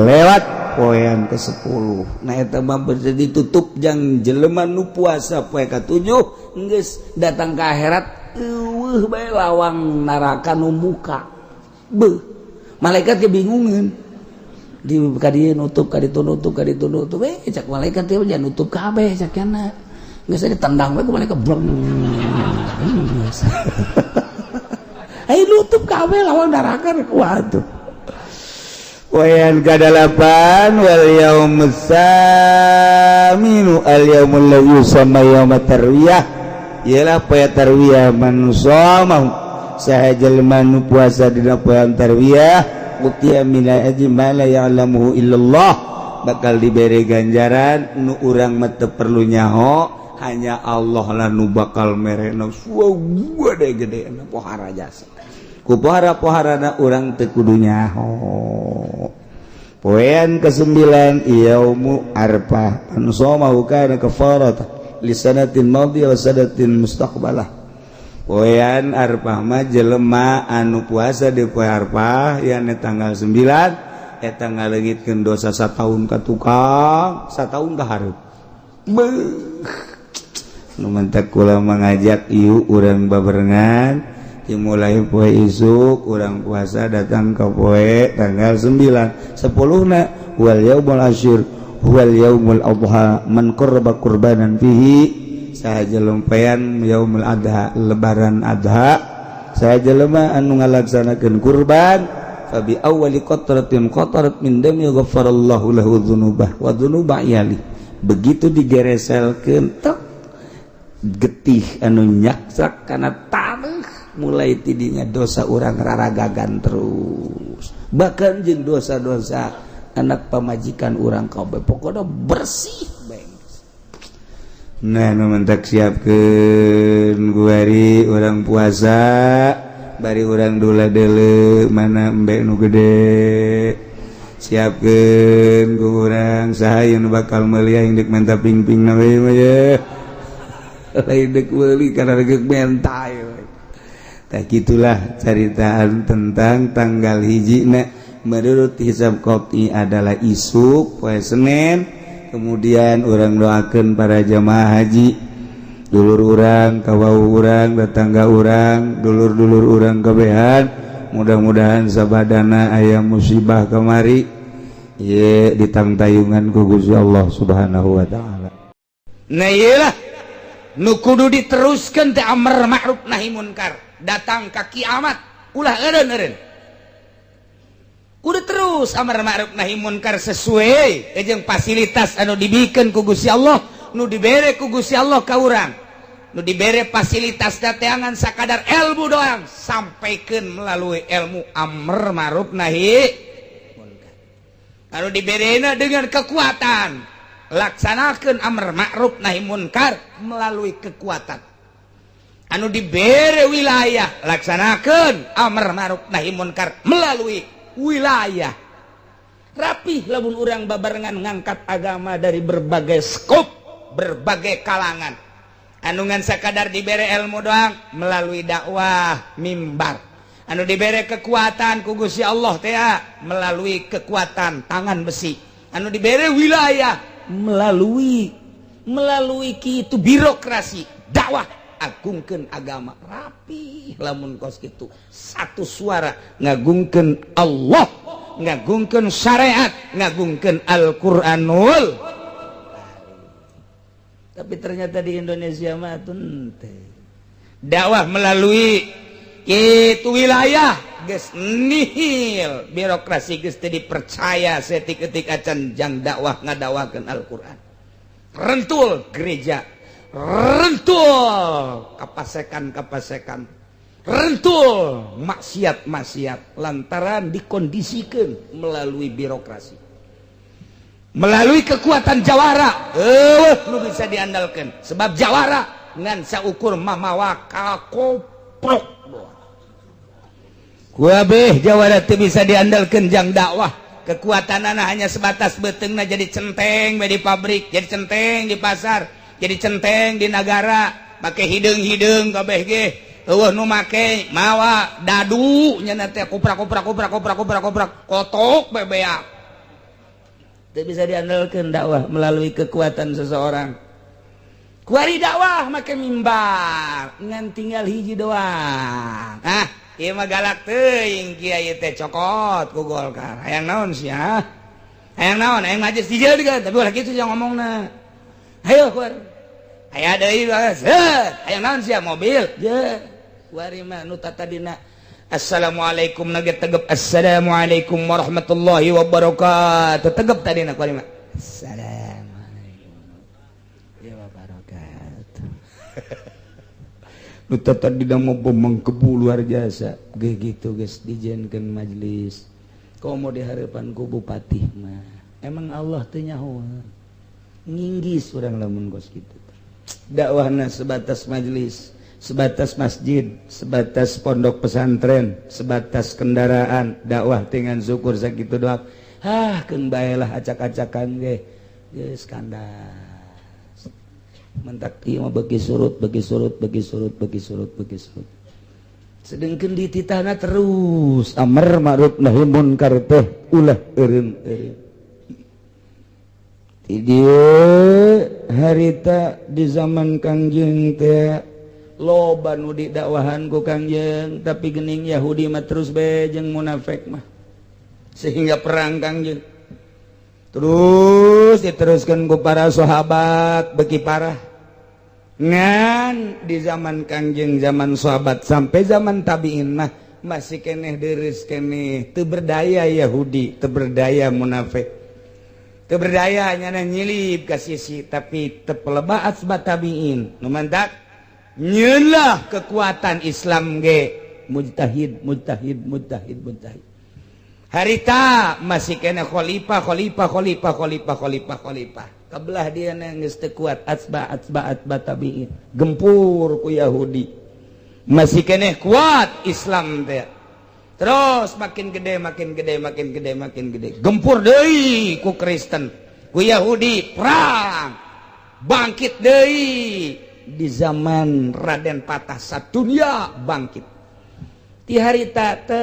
lewat poean ke-10. Nah, eta mah ditutup jang jelema nu puasa poe ka-7, geus datang ke akhirat eueuh bae lawang neraka nu muka. Beuh, malaikat kebingungan, di ka dieu nutup, ka ditu nutup, ka ditu nutup. Eh, cak malaikat teh, jangan nutup kabeh cak kana. Geus ditendang we ku malaikat, brong. Geus. Ayo nutup kabeh lawang neraka. Waduh. Poean kadalapan, wal yaumus saminu al yaumul ladzi yusamma yaumat tarwiyah, ialah poe tarwiyah. Man shamahu, saha jelema nu puasa dina poean tarwiyah, utiya min ajri ma la ya'lamuhu illallah, bakal diberi ganjaran nu urang mah teu perlu nyaho, hanya Allah lah nu bakal merena gede gede pohara jasa ku pohara poharana urang teu kudu nyaho. Poean kesembilan, yaumu arfah, man shamahu kana kafarata li sanatin madiyah wa sanatin mustaqbalah. Poean arfah mah jelema anu puasa di poe arfah, yakni tanggal 9, eta ngaleungitkeun dosa sataun ka tukang, sataun ka hareup. Beuh, nu mantak kula mengajak ieu urang babarengan, dimulai poe isuk urang puasa datang ke poe tanggal 9 10 na. Wal yaumul asyir wal yaumul adha, man qarraba qurbanan fihi. Saha jelema yaumul adha, lebaran adha, saha jelema anu ngalaksanakeun kurban, fabi awwali qatratin qatarat min dami ghafarallahu lahu dzunubah wa dzunuba iyali. Begitu digereselkeun tek getih anu nyaksak kana taneuh, mulai tidinya dosa urang raragagan terus, bahkan jeung dosa-dosa anak pamajikan urang kabeh, pokoknya bersih beng. Nah, nu mentak siapkeun guari urang puasa, bari urang dula deuleu mana embe nu gede. Siapkeun ku urang saha nu bakal meuli, aing deuk menta pingping na we mah ye. Lain deuk meuli karena deuk menta we. Tah, gitulah caritaan tentang tanggal 1 na menurut hisab qot'i adalah isuk poe Senin. Kemudian urang doakan para jamaah haji, dulur urang, kawau urang, tetangga urang, dulur-dulur urang kabehan, mudah-mudahan sabadana aya musibah kamari ye ditangtayungan ku Gusti Allah Subhanahu wa taala. Nah, iyalah nu kudu diteruskan teh amar ma'ruf nahi munkar datang ka kiamat, ulah eureun-eureun, kudu terus amar ma'ruf nahi munkar sesuai jeung fasilitas anu dibikeun ku Gusti Allah, nu dibere ku Gusti Allah ka urang. Nu dibere fasilitas dateangan sakadar ilmu doang, sampaikan melalui ilmu amar ma'ruf nahi munkar. Anu diberena dengan kekuatan, laksanakan amar ma'ruf nahi munkar melalui kekuatan. Anu dibere wilayah, laksanakan amar ma'ruf nahi munkar melalui wilayah. Rapih lamun urang babarengan ngangkat agama dari berbagai skop, berbagai kalangan. Anu ngan sakadar dibere ilmu doang, melalui dakwah mimbar. Anu dibere kekuatan ku Gusti Allah teh melalui kekuatan tangan besi. Anu dibere wilayah melalui melalui kitu birokrasi dakwah, agungkeun agama. Rapi lamun kos kitu, satu suara ngagungkeun Allah, ngagungkeun syariat, ngagungkeun Al-Qur'anul. Tapi ternyata di Indonesia mah teh dakwah melalui itu wilayah geus nihil, birokrasi geus teu dipercaya setik-etik acan jang dakwah ngadakwakeun Al-Qur'an. Rentul gereja, rentul kapasekan-kapasekan, rentul maksiat-maksiat lantaran dikondisikan melalui birokrasi, melalui kekuatan jawara. Lu bisa diandalkan sebab jawara ngan saukur mamawa kakoprok. Kuabeh jawara teu bisa diandalkan jang dakwah. Kekuatan anak hanya sebatas beuteungna jadi centeng di pabrik, jadi centeng di pasar, jadi centeng di negara, pakai hideung-hideung kabeh ge eueuh nu make mawa dadu nya teh kuprak kuprak kuprak kuprak kuprak kuprak kotok bebeak. Teu bisa diandalkan dakwah melalui kekuatan seseorang. Kuari dakwah make mimbar ngan tinggal hiji doang. Ah, ieu mah galak teuing kiai teh, cokot ku Golkar. Hayang naon sia? Hayang naon? Hayang majelis dijieun tapi ulah kitu yang ngomongna. Hayo kuari. Aya deui, hayang naon sia? Mobil je. Kuari mah nu tadina assalamualaikum nage tegep, assalamualaikum warahmatullahi wabarakatuh tegep tadina, kuari mah assalamualaikum ya wabarakatuh. Nu tadi mau mengkebu luar biasa ge gitu geus dijieunkeun majelis komo di harapan ku bupati mah. Emang Allah teu nyaho nginggis urang lamun kos kitu dakwahna sebatas majelis, sebatas masjid, sebatas pondok pesantren, sebatas kendaraan dakwah dengan syukur sakitu doang. Ah, keun bae lah, acak-acakan ge geus kandas. Mentak ieu mah bagi surut, bagi surut, bagi surut, bagi surut, bagi surut. Sedangkan di titahna terus amar ma'ruf nahi munkar teh ulah eureun-eureun. Di dieu harita di zaman Kangjeng teh loba nu didakwahan ku Kangjeng, tapi gening Yahudi mah terus be jeung munafik mah sehingga perang Kangjeng terus diteruskan ku para sahabat beki parah. Ngan di zaman Kangjeng, zaman sahabat sampai zaman tabiin mah masih keneh deres keneh, teu berdaya Yahudi, teu berdaya munafik, teu berdaya, nyana nyilip ka sisi, tapi teu peleba asba tabiin. Nu mantak nyelah kekuatan Islam ge mujtahid, mujtahid, mujtahid, mujtahid. Harita masih kena khalifah, khalifah, khalifah, khalifah, khalifah, khalifah. Kebelah dia geus teu kuat atsba atsba atsba tabiin gempur ku Yahudi, masih kene kuat Islam teh. Terus makin gede, makin gede, makin gede, makin gede, gempur deui ku Kristen, ku Yahudi, perang, bangkit deui di zaman Raden Patah, satunya bangkit di harita teh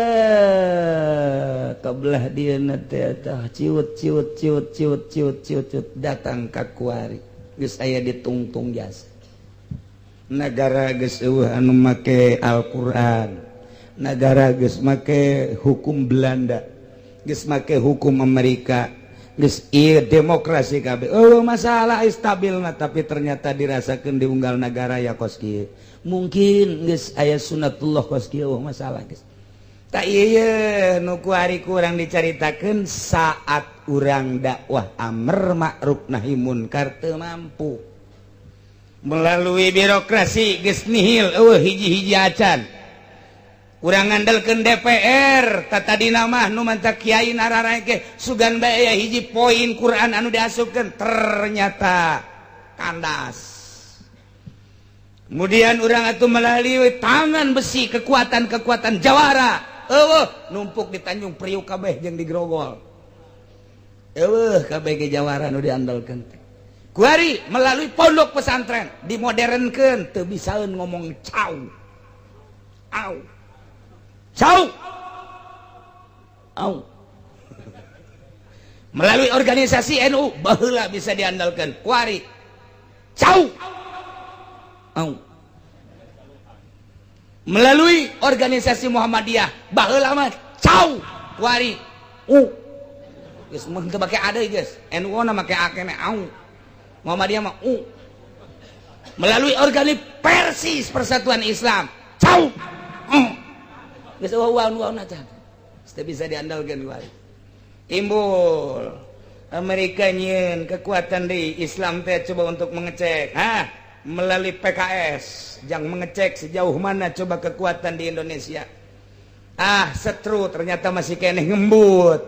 kebelah dia teh ciut ciut ciut ciut ciut ciut ciut datang ka kuari. Geus aya ditungtung jasa negara, geus euweuh anu make Al-Qur'an, negara geus make hukum Belanda, geus make hukum Amerika, geus ieu demokrasi kabeh. Oh, masalah stabil. Nah, tapi ternyata dirasakan di unggal negara ya kos kieu. Mungkin geus aya sunatullah kos kieu. Oh, masalah geus tak iya nu kuari kurang dicaritakeun. Saat urang dakwah amar ma'ruf nahi munkar teu mampu melalui birokrasi, geus nihil, euweuh hiji-hiji acan. Urang ngandalkeun DPR, tadi nama nu mantak kiai nararaeke sugan bae aya hiji poin Quran anu diasupkeun, ternyata kandas. Kemudian urang atuh melalui tangan besi, kekuatan-kekuatan jawara, euweuh, numpuk di Tanjung Priuk kabeh jeung di Grogol, euweuh kabeh ge jawara nu diandalkeun teh. Kuari melalui pondok pesantren dimodernkeun, teu bisaeun ngomong cau au cau au. Melalui organisasi NU, baheula bisa diandalkan, kuari cau au. Melalui organisasi Muhammadiyah, baheula mah cau, kuari u. Geus mun teu make ada geus NU na make akene au, Muhammadiyah mah u. Melalui organisasi Persis, Persatuan Islam, cau u. Geus eueuh nu acan. Teu bisa diandalkan. Kuari timbul Amerika nyieun kekuatan di Islam teh, coba untuk mengecek, hah, melalui PKS yang mengecek sejauh mana coba kekuatan di Indonesia. Ah, setru, ternyata masih keneh ngembut,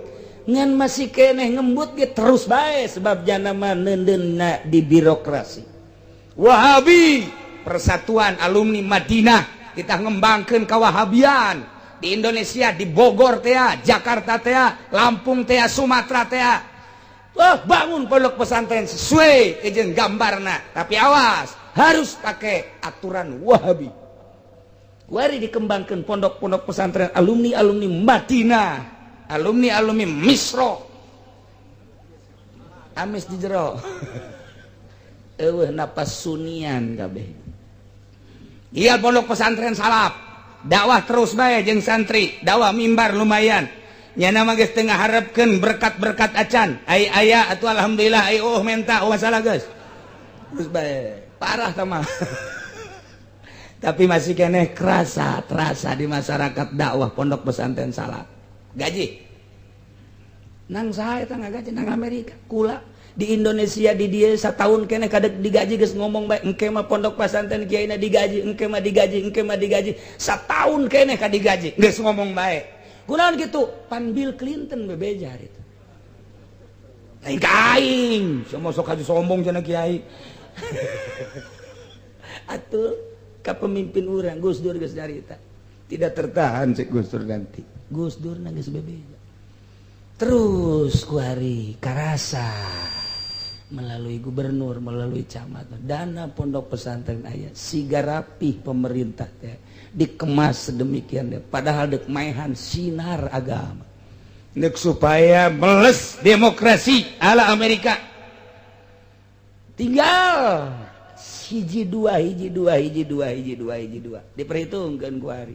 ngan masih keneh ngembut ge terus bae, sebab jana mah neundeunna di birokrasi. Wahabi, Persatuan Alumni Madinah, kita ngembangkeun kawahabian di Indonesia, di Bogor teh, Jakarta teh, Lampung teh, Sumatera teh. Wah, bangun pondok pesantren sesuai jeung gambarna, tapi awas, harus pakai aturan Wahabi. Wari dikembangkan pondok-pondok pesantren alumni-alumni Madinah, alumni-alumni Misro, amis di jero euweuh napas sunian kabeh. Iya, pondok pesantren salaf, dakwah terus bae jeung santri, dakwah mimbar lumayan. Nyana mah geus teu ngaharepkeun berkat-berkat acan. Ai aya atuh alhamdulillah, ai oh menta, oh masalah geus. Terus bae, parah tah. Tapi masih keneh kerasa, terasa di masyarakat dakwah pondok pesantren salaf. Gaji. Nang saya teh gaji nang Amerika, kula di Indonesia di dia setahun keneh kadek digaji geus ngomong bae, engke mah pondok pesantren kiaina digaji, engke mah digaji, engke mah digaji, setahun keneh ka digaji geus ngomong bae. Kunaon gitu? Pan Bill Clinton bebeja itu. Lain ka aing, semua sok haji sombong cenah kiai. Atuh ka pemimpin urang Gus Dur geus nyarita. Tidak tertahan cek Gus Dur nanti. Gus Dur geus bebeja. Terus kuari karasa melalui gubernur, melalui camat, dana pondok pesantren aya siga rapih pemerintah teh dikemas sedemikian deh, padahal dek maehan sinar agama. Dek supaya meles demokrasi ala Amerika, tinggal hiji dua, hiji dua, hiji dua, hiji dua, hiji dua, diperhitungkan kuari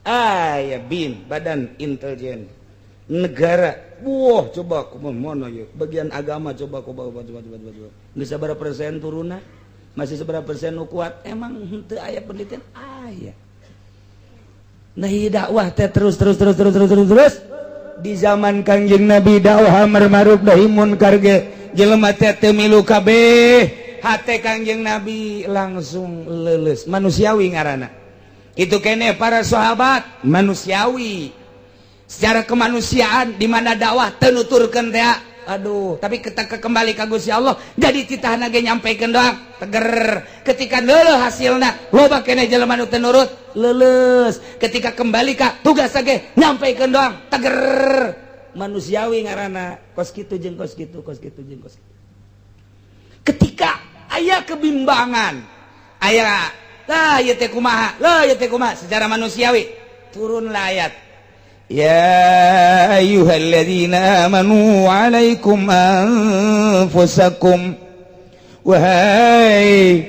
aya BIN, Badan Intelijen Negara. Wah, coba aku mana ya bagian agama, coba aku coba coba coba coba coba, nggak seberapa persen turunna, masih seberapa persen nu kuat. Emang henteu aya penelitian? Aya. Nah, ieu dakwah teh terus terus terus terus terus terus terus. Di zaman Kangjeng Nabi dakwah amar ma'ruf nahi munkar ge jelema teh teu milu kabeh. Hate Kangjeng Nabi langsung leuleus, manusiawi ngaranna. Itu kene para sahabat manusiawi secara kemanusiaan, di mana dakwah teu nuturkeun teh. Aduh, tapi ketika kembali ka Gusti Allah, jadi titahna ge nyampaikan doang, teger. Ketika leuleus hasilna, loba keneh jelema nu teu nurut, leuleus. Ketika kembali ka tugas ge nyampaikan doang, teger. Manusiawi ngaranna, kos kitu jeung kos kitu, kos kitu jeung kos kitu. Ketika aya kebimbangan, aya lah ieu teh kumaha, lah ieu teh kumaha, secara manusiawi turunlah ayat يا أيها الذين آمنوا عليكم أنفسكم. Wahai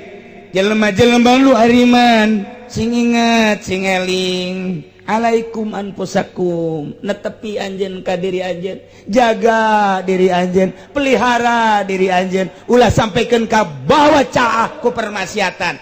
jelema-jelema nu ariman, sing ingat, sing eling, alaikum anfusakum, netepi anjeun ka diri anjeun, jaga diri anjeun, pelihara diri anjeun, ulah sampaikan ka bawa caah ku permaksiatan.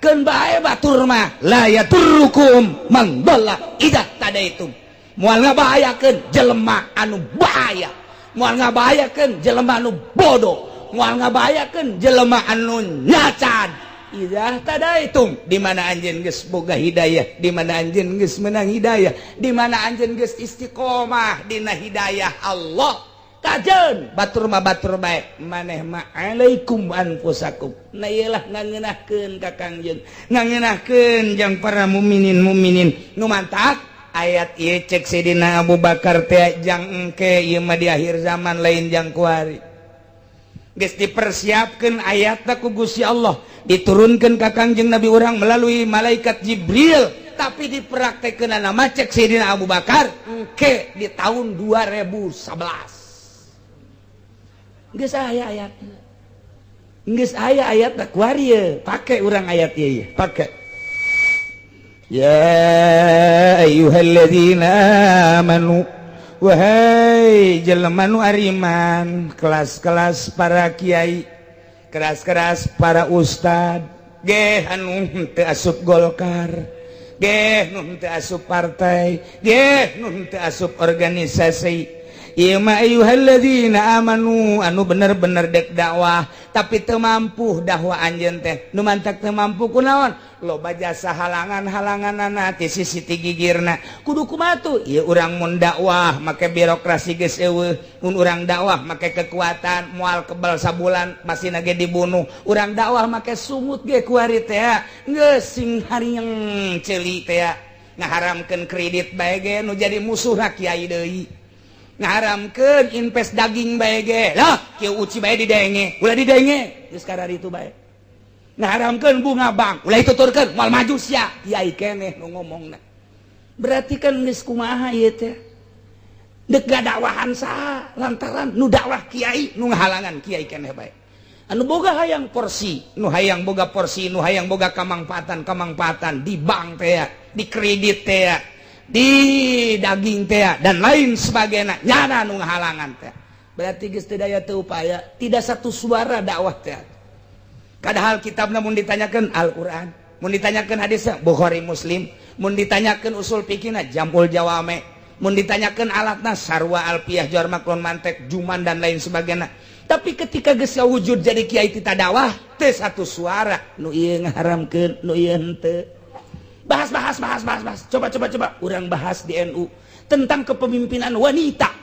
Keun bae batur mah, la yadurrukum man dhalla idza ihtadaitum. Moal ngabahayakeun jelema anu bahaya, moal ngabahayakeun jelema anu bodoh, moal ngabahayakeun jelema anu nyacan, idza ihtadaitum, di mana anjeun geus boga hidayah, di mana anjeun geus menang hidayah, di mana anjeun geus istiqomah dina hidayah Allah. Kajen batur mah batur bae, maneh mah alaikum anfusakum. Nah, iyalah ngangeunahkeun ka Kangjeng, ngangeunahkeun jang para mukminin mukminin nu mantak. Ayat ieu cek Sidina Abu Bakar teh jang engke ieu mah, di akhir zaman, lain jang kuari. Geus dipersiapkeun ayatna ku Gusti Allah, diturunkan ka Kangjeng Nabi urang melalui malaikat Jibril, tapi dipraktekkeun nama cek Sidina Abu Bakar engke di tahun 2011. Geus aya ayat, geus aya ayat kuari ye. Pake urang ayat ieu, pake ya ayyuhalladzina amanu. Wahai jelema nu ariman, kelas-kelas para kiai, keras-keras para ustad geh, anu teu asup Golkar geh, nu teu asup partai geh, nu teu asup organisasi. Ieu mah ayyuhalladzina amanu, anu bener-bener dek dakwah tapi teu mampu dakwah anjeun teh. Nu mantak teu mampu kunaon? Loba jasa halangan-halanganana ti sisi ti gigirna. Kudu kumaha tuh ieu urang mun dakwah? Make birokrasi geus eueuh. Mun urang dakwah make kekuatan, moal kebal, sabulan masih ge dibunuh. Urang dakwah make sungut ge kuari teh geus sing harieng ceuli teh. Ngaharamkeun kredit bae ge, nu jadi musuh kiai deui. Ngaharamkeun invest daging bae ge lah, kieu uci bae didenge, ulah didenge, geus itu bae. Ngaharamkeun bunga bank, ulah dituturkeun, moal maju sia. Kiai keneh nu ngomongna. Berarti kan geus kumaha ieu teh? Dek dakwahan saha? Lantaran nu dakwah kiai, nu ngahalangan kiai keneh bae, anu boga hayang porsi, nu hayang boga porsi, nu hayang boga kamangpaatan kamangpaatan di bank teh, di kredit teh, di daging teh, dan lain sebagainya. Nyana nu ngahalangan teh. Berarti geus teu daya teu upaya, tidak satu suara dakwah teh. Padahal kitab mun ditanyakan Al-Qur'an, mun ditanyakan hadis Bukhari Muslim, mun ditanyakan usul fikihna Jam'ul Jawame, mun ditanyakan alatna sarwa Alfiah, Jawar Maklon, Mantek, Juman, dan lain sebagainya. Tapi ketika geus wujud jadi kiai tita dakwah teh satu suara, nu ieu ngaharamkeun, nu ieu henteu. Bahas, bahas, bahas, bahas, bahas. Coba, coba, coba urang bahas di NU tentang kepemimpinan wanita.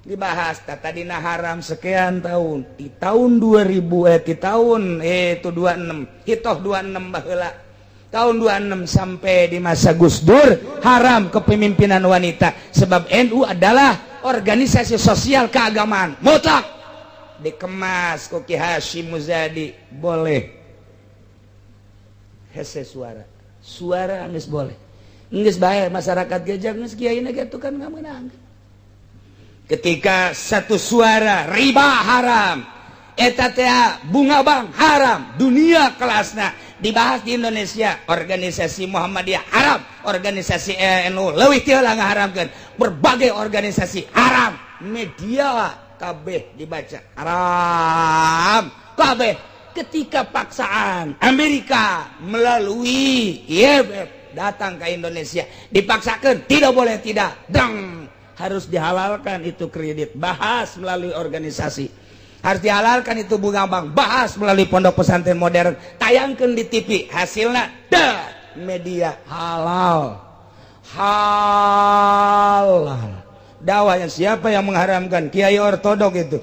Dibahas tadi haram sekian tahun, di tahun 2000, di tahun itu 26 hitoh 26 baheula, tahun 26 sampai di masa Gus Dur haram kepemimpinan wanita, sebab NU adalah organisasi sosial keagamaan mutlak. Dikemas ku Ki Hasyim Muzadi boleh. Hese suara suara geus boleh, geus bae masyarakat gejang, geus kiai ge kan nggak menang. Ketika satu suara riba haram, eta teh bunga bank haram, dunia kelasna dibahas di Indonesia, organisasi Muhammadiyah haram, organisasi NU leuwih ti heula ngaharamkeun, berbagai organisasi haram, media kabeh dibaca haram kabeh. Ketika paksaan Amerika melalui IMF datang ke Indonesia, dipaksakan tidak boleh tidak dang, harus dihalalkan itu kredit, bahas melalui organisasi. Harus dihalalkan itu bunga bank, bahas melalui pondok pesantren modern, tayangkan di TV, hasilnya dah media halal halal. Dakwahnya siapa yang mengharamkan? Kiai ortodok itu.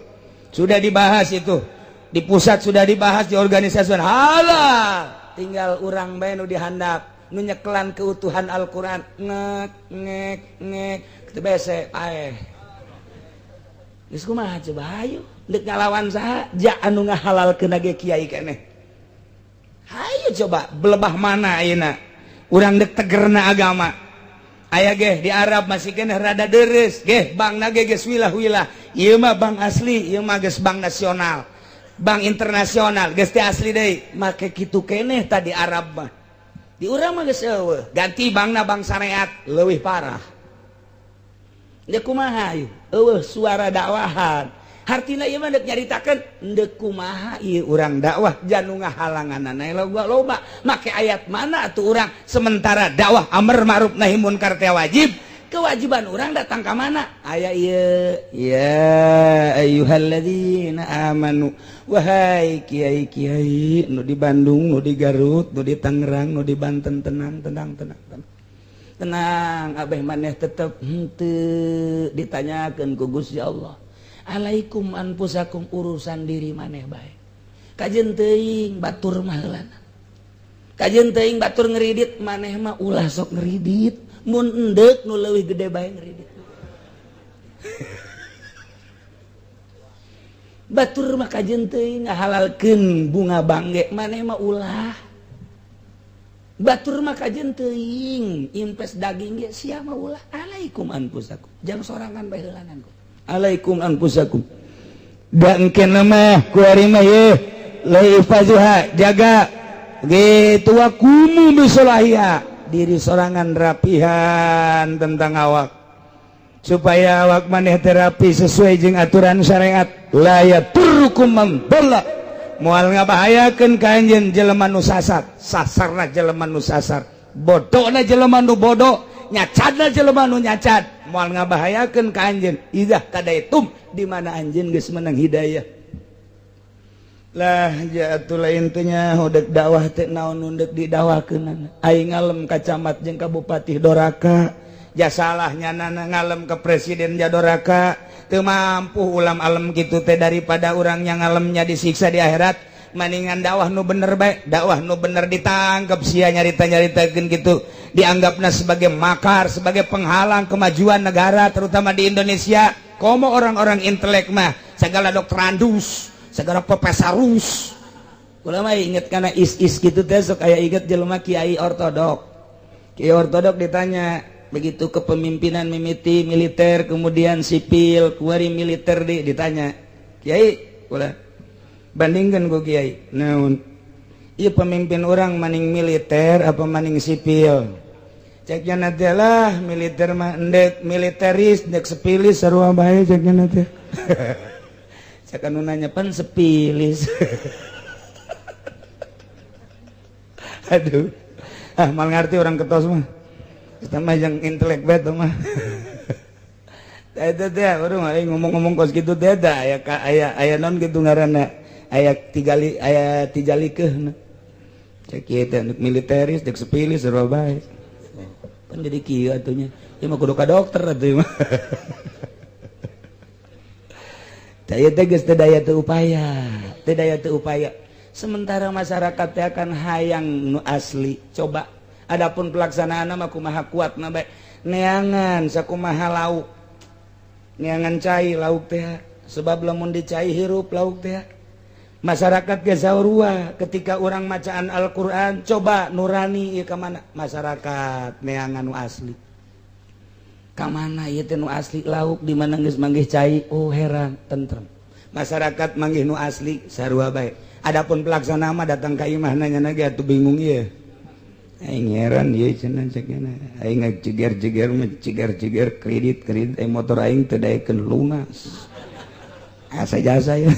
Sudah dibahas itu. Di pusat sudah dibahas di organisasi halal. Tinggal urang bae nu dihandap, nu nyekelan keutuhan Al-Qur'an. Ngek ngek ngek kitu bese paeh. Geus kumaha coba hayu deuk ngalawan saha? Ja anu ngahalalkeun ge kiai keneh. Hayu coba belebah mana ayeuna? Urang deuk tegerna agama. Aya geh di Arab masih keneh rada deres geh bankna ge geus wilah-wilah. Ieu mah bank asli, ieu mah geus bank nasional. Bank internasional geus teh asli deui. Make kitu keneh tadi Arab mah. Di urang mah geus eueuh. Ganti bankna bank syariat leuwih parah. Deuk kumaha ieu? Eueuh suara dakwahan. Hartina ieu mah deuk nyaritakeun deuk kumaha ieu urang dakwah janu ngahalanganana loba loba. Make ayat mana atuh urang sementara dakwah amar ma'ruf nahi munkar teh wajib. Kewajiban urang datang ka mana? Aya ieu ya ayyuhalladzina amanu wahai kiai-kiai nu di Bandung, nu di Garut, nu di Tangerang, nu di Banten, tenang tenang tenang tenang. Tenang abeh maneh tetep henteu ditanyakeun ku Gusti Allah. Alaikum anfusakum urusan diri maneh bae. Kajeun teuing batur mah heulana. Kajeun teuing batur ngeridit maneh mah ulah sok ngeridit. Mun endeuk nu leuwih gede bae ngeridit. Batur mah kajeun teuing ngahalalkeun bunga bangge maneh mah ulah. Batur mah kajeun teuing invest daging ge sia mah ulah. Alaikum anfusakum. Jang sorangan bae heulanan ku. Alaikum anfusakum. Dan kena mah kuari mah ye laifazuha jaga gitu wakumu bisolahia diri sorangan rapihan tentang awak supaya awak maneh terapi sesuai jeung aturan syariat. La yaturrukum man dhalla moal ngabahayakeun ka anjeun jelema nu sasar, sasarna jelema nu sasar, bodona jelema nu bodoh, nyacadna jelema nu nyacad, moal ngabahayakeun ka anjeun idzah tadaitum di mana anjeun geus menang hidayah. Lah jatuh lain teh nya deuk dakwah teh naon nu deuk didakwakeunana. Aing ngalem ka camat jeung ka bupati doraka, ja salahnya nana ngalem ke presiden ja doraka, teu mampu ulam alem kitu teh daripada urang yang ngalemnya disiksa di akhirat. Maningan dakwah nu bener bae, dakwah nu bener ditangkep sia nyarita-nyaritakeun kitu, dianggapna sebagai makar, sebagai penghalang kemajuan negara terutama di Indonesia. Komo orang-orang intelek mah segala doktorandus, segala profesorus. Kula mah inget kana is-is kitu teh sok aya inget jelema kiai ortodok. Kiai ortodok ditanya begitu kepemimpinan mimiti militer kemudian sipil, kuari militer di ditanya, "Kiai, kula bandingkan ku kiai, naon ieu pemimpin orang maning militer apa maning sipil?" Ceknya nanti lah militer mah endek militeris endek sepilis sarua bae ceknya nanti. Cek anu nanya pan sepilis. Aduh, ah mal ngerti orang ketos mah. Kita mah yang intelek bae tuh mah. Eta teh urang ngomong-ngomong kos kitu teh da aya aya aya non kitu ngaranna. Aya tigali aya tijalikeuh. Cek ieu teh militeris dek sepilis sarua bae. Pan jadi kieu atuh nya. Ieu mah kudu ka dokter atuh mah. Tah ieu teh geus teu daya teu upaya, teu daya teu upaya. Sementara masyarakat teh akan hayang nu asli. Coba adapun pelaksanaan mah kumaha kuatna bae. Neangan sakumaha lauk. Neangan cai lauk teh sebab lamun dicai hirup lauk teh. Masyarakat ge sarua ketika orang macaan Al-Qur'an coba nurani ieu ka mana masyarakat neangan nu asli. Ka mana ieu teh nu asli lauk di mana geus manggih cai, oh heran tentrem. Masyarakat manggih nu asli sarua bae. Adapun pelaksana mah datang ka imah nanya ge atuh bingung ieu. Aing heran ieu cenah cek nya. Aing jeger-jeger mah jeger-jeger kredit-kredit aing motor aing teu daekeun lunas. Asa jasa ya.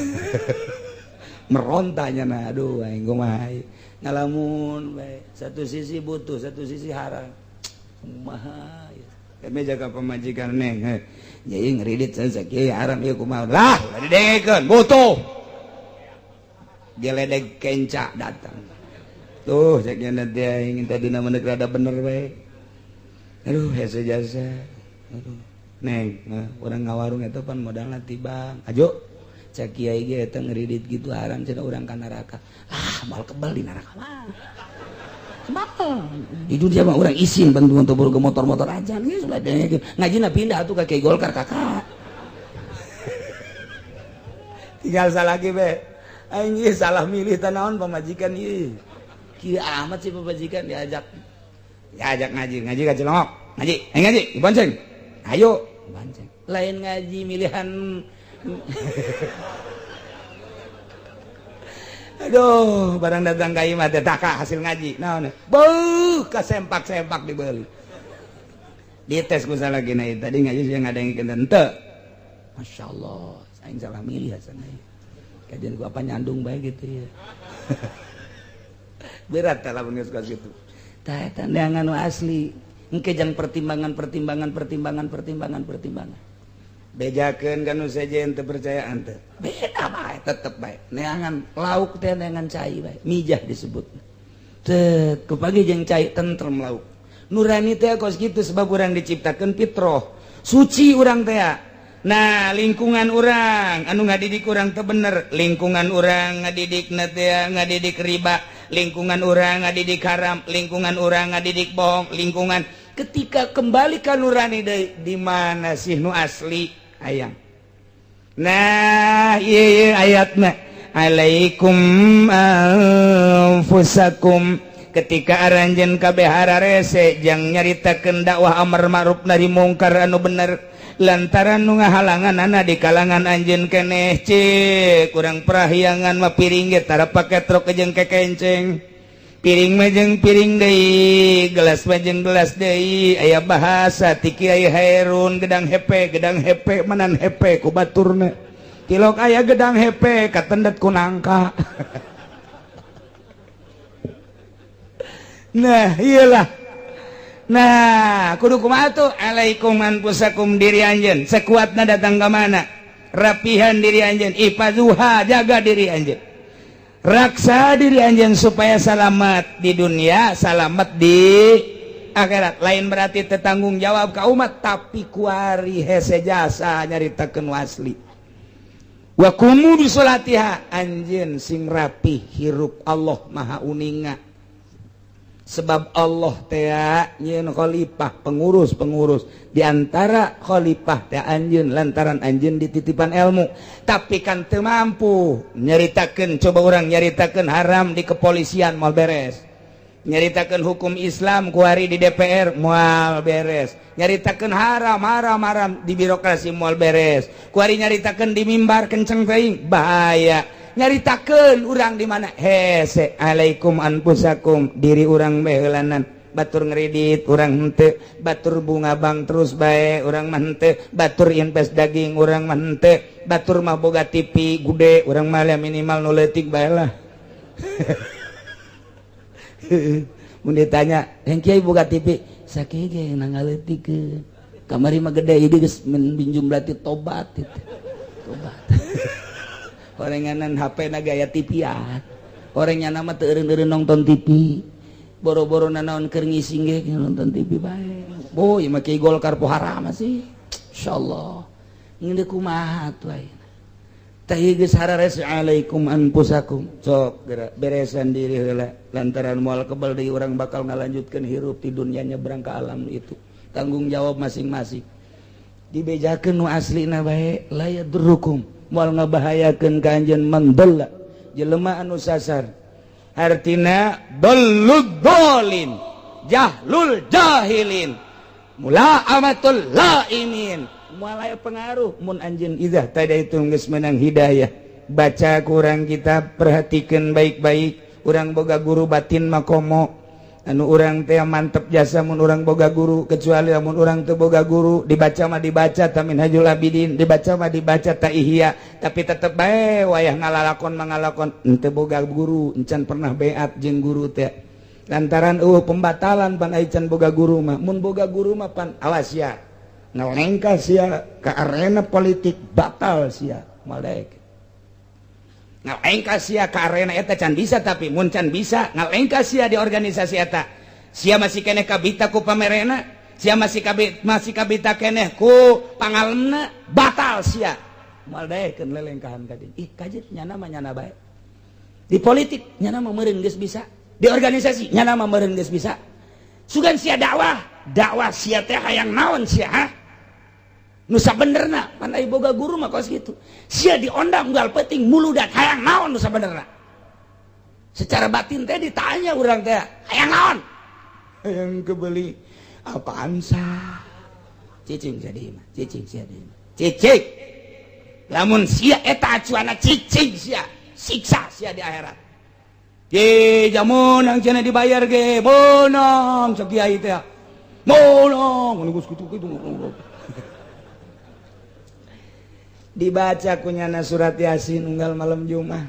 Merontanya nah aduh aing kumaha ngalamun bae. Satu sisi butuh, satu sisi haram. Kumaha ya. Kami jaga pemajikan neng. Jadi ngeridit sakieu haram ieu kumaha. Lah, didengekeun butuh. Geledek kenca datang. Tuh cek nya dia ingin tadi nama rada bener bae. Aduh hese jasa. Aduh. Neng, urang ngawarung eta pan modalna tibang. Ajo, cek kiai ge eta ngeridit gitu haram cenah urang ka neraka. Ah, moal kebal di neraka mah. Kebal. Di dunia mah urang isin bantuan teu ke motor-motor aja geus ulah ngajina pindah atuh ka Kiai Golkar kakak. Tinggal salah lagi be. Aing ieu salah milih teh naon pamajikan ieu. Kieu amat sih pamajikan diajak. Diajak ngaji, ngaji ka Cilongok. Ngaji, ayo ngaji, dibonceng. Ayo bonceng. Lain ngaji milihan. Aduh, barang datang ka imah teh taka hasil ngaji. Naon? Beuh, kasempak-sempak dibeli. Dites ku salah gina tadi ngaji sih ngadengikeun henteu. Masyaallah, aing salah milih hasan ieu. Kajian ku apa nyandung bae gitu ya. Berat tah lamun geus kitu. Tah eta neangan nu asli. Engke jang pertimbangan pertimbangan pertimbangan pertimbangan pertimbangan. Bejakeun ka nu sejen teu percayaan teh. Beda bae tetep bae. Neangan lauk teh neangan cai bae. Mijah disebut. Teu kupagi jeung cai tentrem lauk. Nurani teh kos kitu sebab urang diciptakeun fitroh. Suci urang teh. Nah, lingkungan urang anu ngadidik urang teu bener, lingkungan urang ngadidikna teh ngadidik riba, lingkungan urang ngadidik haram, lingkungan urang ngadidik bohong, lingkungan ketika kembali ka nurani deui di mana sih nu asli hayang. Nah, ieu ayatna alaikum anfusakum ketika aranjeun kabeh hararese jang nyaritakeun dakwah amar ma'ruf nahi mungkar anu bener lantaran nu ngahalangan ana di kalangan anjeun keneh cek kurang prahyangan mah piring ge tara pake truk jeung kekenceng piring mah jeung piring deui gelas mah jeung gelas deui aya bahasa ti Kiai Hairun gedang hepe manan hepe ku baturna tilok aya gedang hepe katendet ku nangka. Nah iyalah. Nah kudu kumaha tuh alaikum anfusakum diri anjeun sekuatna datang ka mana rapihan diri anjeun ifazuha jaga diri anjeun raksa diri anjeun supaya selamat di dunia selamat di akhirat. Lain berarti tetanggung jawab ka umat tapi kuari hese jasa nyaritakeun asli wa qumu bi sholatiha anjeun sing rapi hirup Allah maha uninga sebab Allah teh nyeun khalifah pengurus-pengurus diantara khalifah teh anjeun lantaran anjeun dititipan ilmu tapi kan teu mampu nyaritakeun coba urang nyaritakeun haram di kepolisian moal beres nyaritakeun hukum Islam kuari di DPR moal beres nyaritakeun haram haram haram di birokrasi moal beres kuari nyaritakeun di mimbar kenceng teuing bahaya nyaritakeun urang di mana hese alaikum anfusakum diri urang bae batur ngeridit urang henteu batur bunga bang terus bae urang mah henteu batur invest daging urang mah henteu batur mah boga TV gede urang mah minimal nu leutik bae lah. Mun ditanya yang kiai boga TV sakieu ge nangaleutikeun kamari mah gede ieu geus minjum berarti tobat itu tobat. Orenganan HP na gaya TV-an. Orangnya nama teu eureun-eureun nonton TV. Boro-boro nanaon keur ngising ge nonton TV bae. Boh, ieu mah Kiai Golkar poharam sih. Insyaallah. Ngeundeuk kumaha atuh ayeuna. Tah ieu geus hararese alaikum anfusakum. Sok geura beresan diri heula lantaran moal kebal deui urang bakal ngalanjutkeun hirup di dunia nyebrang ka alam itu. Tanggung jawab masing-masing. Dibejakeun nu aslina bae la yadrukum. Moal ngabahayakeun ka anjeun mandalla jelema anu sasar hartina dallud dolin jahlul jahilin mula amatul laimin moal aya pengaruh mun anjeun idzah tadi itu geus menang hidayah. Baca kurang kita perhatikeun baik-baik urang boga guru batin makomo anu urang teh mantep jasa mun urang boga guru kecuali mun urang teu boga guru dibaca mah dibaca ta Minhajul Abidin dibaca mah dibaca ta Ihya tapi tetep bae wayah ngalalakon mangalakon henteu boga guru encan pernah beat jeung guru teh lantaran eueuh pembatalan pan ai can boga guru mah mun boga guru mah pan awas sia ngalengkah sia ka arena politik batal sia malek ngalengkah sia ka arena eta can bisa tapi mun can bisa ngalengkah sia di organisasi eta sia masih keneh kabita ku pamerena Sia masih kabita keneh ku pangalemna batal sia. Moal daekeun lelengkahan ka dieu. Ih kajet nyana mah nyana bae. Di politik nyana mah meureun geus bisa, di organisasi nyana mah meureun geus bisa. Sugan sia dakwah, dakwah sia teh hayang naon sia, ha? Nu sabenerna, pan ai boga guru mah kos kitu. Sia diondang unggal peuting muludan hayang naon nu sabenerna. Secara batin teh ditanya urang teh, hayang naon? Hayang kebeli apaan sah? Cicing sia di imah, cicing sia di imah. Cicing. Lamun sia eta acuana cicing sia, siksa sia di akhirat. Ye jamun yang cenah dibayar ge, meunang cek kiai teh. Meunang, geus kitu-kitu. Dibaca kunyana surat Yasin unggal malam Jumat.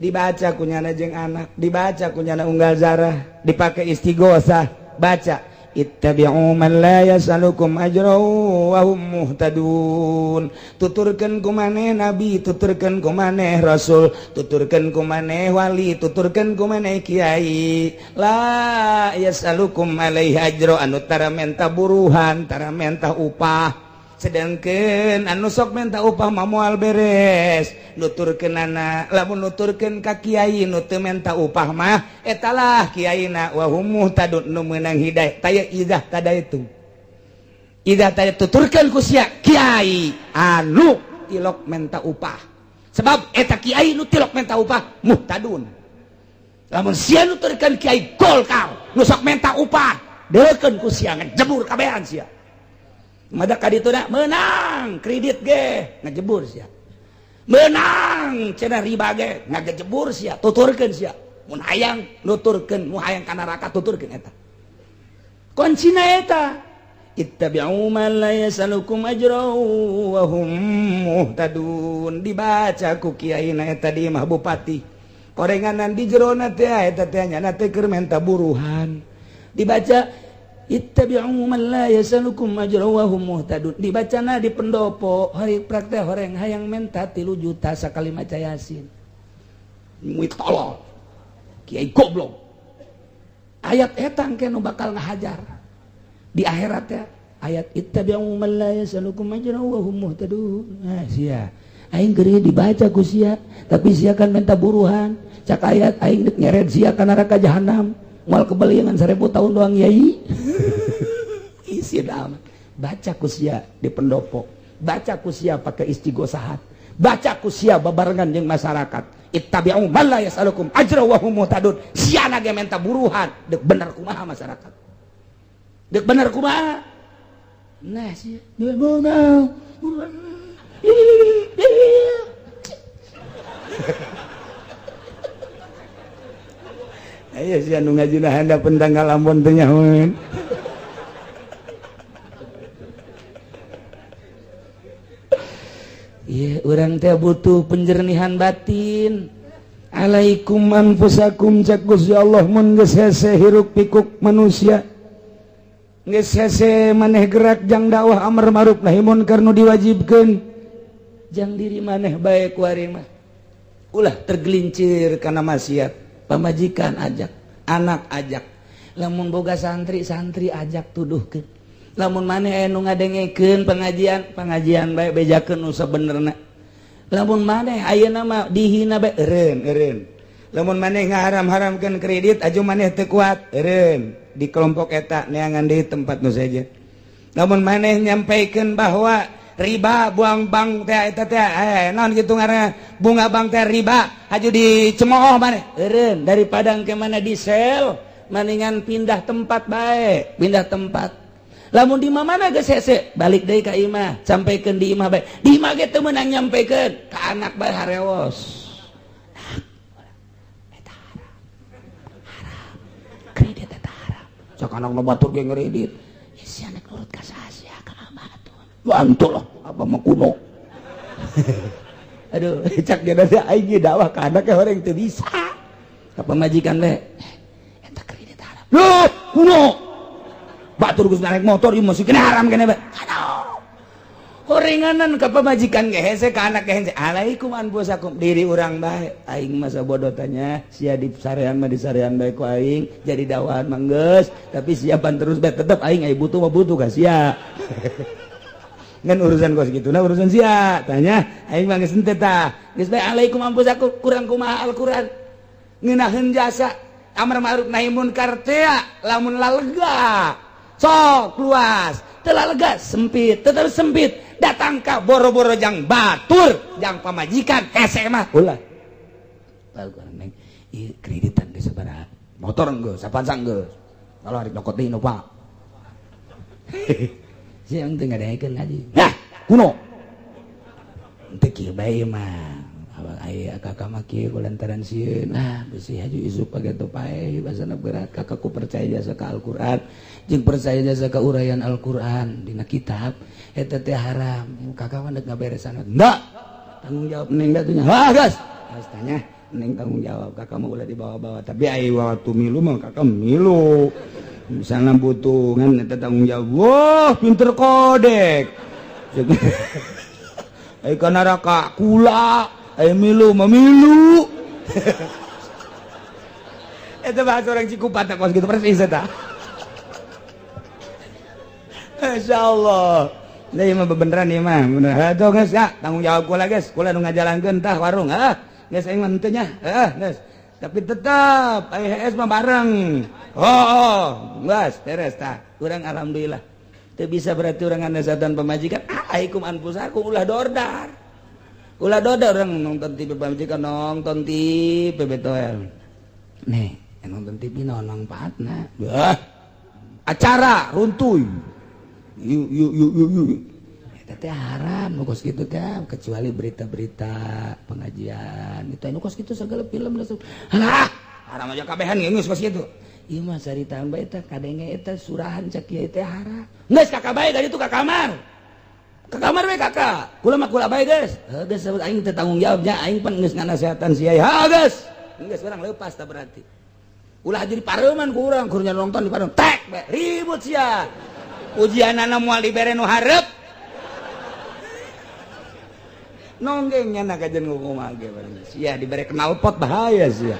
Dibaca kunyana jeung anak, dibaca kunyana unggal zarah, dipakai istighosah, baca ittabi'u man la yas'alukum ajran wa hum muhtadun. Tuturkeun ku maneh nabi, tuturkeun ku maneh rasul, tuturkeun ku maneh wali, tuturkeun ku maneh kiai. La yas'alukum alaihi ajra, anu tara menta buruhan, tara menta upah. Sedangkan anu sok menta upah mah moal beres. Nuturkeunana lamun nuturkeun ka kiai nu teu menta upah mah etalah kiaina wa hum muhtadun nu meunang hidayah. Taya idah tadaitu. Idah taya tuturkeun ku sia kiai anu tilok menta upah. Sebab eta kiai nu tilok menta upah muhtadun. Lamun sia nuturkeun kiai Golkar nu sok menta upah, deukeun ku sia ngejebur kabehan sia. Mada ka ditu menang kredit ge ngejebur sia. Menang cenah riba ge ngagejebur sia, tuturkeun sia. Mun hayang nuturkeun, mun hayang ka neraka tuturkeun eta. Kuncina eta ittabi'u man la yasalukum ajran wa hum muhtadun. Dibaca ku kiai na eta di imah bupati. Korenganan di jerona teh eta teh nyana teh keur menta buruhan. Dibaca ittabi'u man la yasalukum ajran wa hum muhtadun. Dibacana di pendopo hari praktek horeng hayang menta 3 juta sakali maca Yasin. Muit tolol. Kiai goblok. Ayat eta engke nu bakal ngahajar di akhirat ya. Ayat ittabi'u man la yasalukum ajran wa hum muhtadun. Nah, sia. Aing keur dibaca ku sia, tapi sia kan menta buruhan. Cak ayat aing deuk nyeret sia ka neraka jahanam. Moal kebeliangan 1000 tahun doang yai. Isi amat. Baca ku sia di pendopo. Baca ku sia pakai istighosahat. Baca ku sia babarengan jeung masyarakat. Ittabi'u man la yasalukum ajra wa hum muhtadun. Sia ge menta buruhan, deuk bener kumaha masyarakat. Deuk bener kumaha? Nah sia, dia mau buruan. Ayo sia nu ngajina handap tanggal Ambon teh nyahoeun. Ieu urang teh butuh penjernihan batin. Alaikum anfusakum cak Gusti Allah mun geus hese hiruk pikuk manusia. Geus hese maneh gerak jang dakwah amar ma'ruf nahi munkar nu diwajibkeun. Jang diri maneh bae ku ari mah. Ulah tergelincir kana maksiat. Pamajikan ajak, anak ajak, lamun boga santri santri ajak tuduhkeun. Lamun maneh anu ngadengekeun pengajian pengajian bae bejakeun nu sabenerna. Lamun maneh ayeuna mah dihina bae eureun eureun. Lamun maneh ngaharam-haramkeun kredit aju maneh teu kuat eureun di kelompok eta neangan deui tempat nu sejen. Lamun maneh nyampaikeun bahwa riba buang bank teh eta teh naon kitu ngaranna bunga bank teh riba haju dicemooh maneh eureun daripada engke mana di sel mendingan pindah tempat bae, pindah tempat. Lamun di mana geus hese balik deui ka imah, sampaikeun di imah bae. Di imah ge teu meunang nyampaikeun ka anak bae harewos. Eta haram. Haram. Kredit eta haram. Sok anak nu batur ge ngredit. Ya si anak nurut ka saha sia ka abah atuh. Bantu lah, abah mah kuno. Aduh, cak dia nanti aing dakwah ka anak orang teu bisa. Ka pamajikan bae. Eta kredit haram. Loh, kuno. Batur geus naik motor ieu masih kena haram kene bae. Aduh. Horenganan ka pamajikan ge hese, ka anak ge hese. Alaikum anfusakum, diri urang bae. Aing masa bodoh tanya, sia di sarean mah di sarean bae ku aing, jadi dakwaan mah geus, tapi siapan terus bae tetep aing aya butuh mah butuh ka sia. Ngan urusan kos gitu nah urusan sia tanya aing mah geus henteu tah. Geus bae alaikum anfusakum, kurang kumaha Al-Qur'an. Ngeunaheun jasa amar ma'ruf nahi munkar teh lamun lalega sok luas, teu lega sempit, tetep sempit. Datang ka boro-boro jang batur, jang pamajikan hese mah ulah. Neng, ieu kreditan geus sabaraha? Motor geus, Avanza geus. Kalau hari nyokot deui nu Pak. Siang teu ngadengekeun ngaji. Nah, kuno. Teu kieu bae mah. Awak aya kakak mah kieu kulantaran sieun. Ah, besi haju isuk pageto pae basana berat. Kakakku percaya jasa ka Al-Qur'an, jeung percaya jasa ka uraian Al-Qur'an dina kitab eta teh haram. Kakak mah deuk ngaberesan. Enggak. Tanggung jawab neng da nya. Hah, geus. Geus tanya neng tanggung jawab kakak mah ulah dibawa-bawa. Tapi aya waktu milu mah kakak milu. Misalnya butuh kan eta tanggung jawab. Wah, pinter kodek. Ayo ka neraka kula, ayo milu mah milu. Eta bahasa orang Cikupa teh kos gitu persis eta. Masyaallah. Nah, ieu mah bebeneran ieu mah. Bener. Atuh geus ya, tanggung jawab kula geus. Kula nu ngajalankeun tah warung, heuh. Geus aing mah henteu nya. Heuh, geus. Tapi tetap aya HS mah bareng. Oh, geus beres tah. Urang alhamdulillah. Teu bisa berarti urang nganasehatan pamajikan. Alaikum anfusakum ulah dordar. Ulah dordar urang nonton TV pamajikan nonton TV betoel. Nih, nonton TV naon mangfaatna? Wah. Acara runtuy. Yuk yuk yuk yuk yuk. Eta teh haram nu kos kitu teh, kecuali berita-berita pengajian. Itu anu kos kitu segala film lah. Halah, haram aja kabehan geus kos kitu. Ieu mah caritaan bae teh kadenge eta surahan cek kieu teh haram. Geus kakak bae dari itu ka kamar. Ka kamar we kakak. Kula mah kula bae geus. Heuh geus aing teh tanggung jawabnya aing pan geus nganasehatan sia. Ha geus. Geus urang leupas tah berarti. Ulah jadi pareuman ku urang, kur nonton di pareuman. Tek bae ribut sia. Ujianana moal dibere nu hareup. Nonggengnya nak kajian ngomong ge sia dibere knalpot bahaya sia.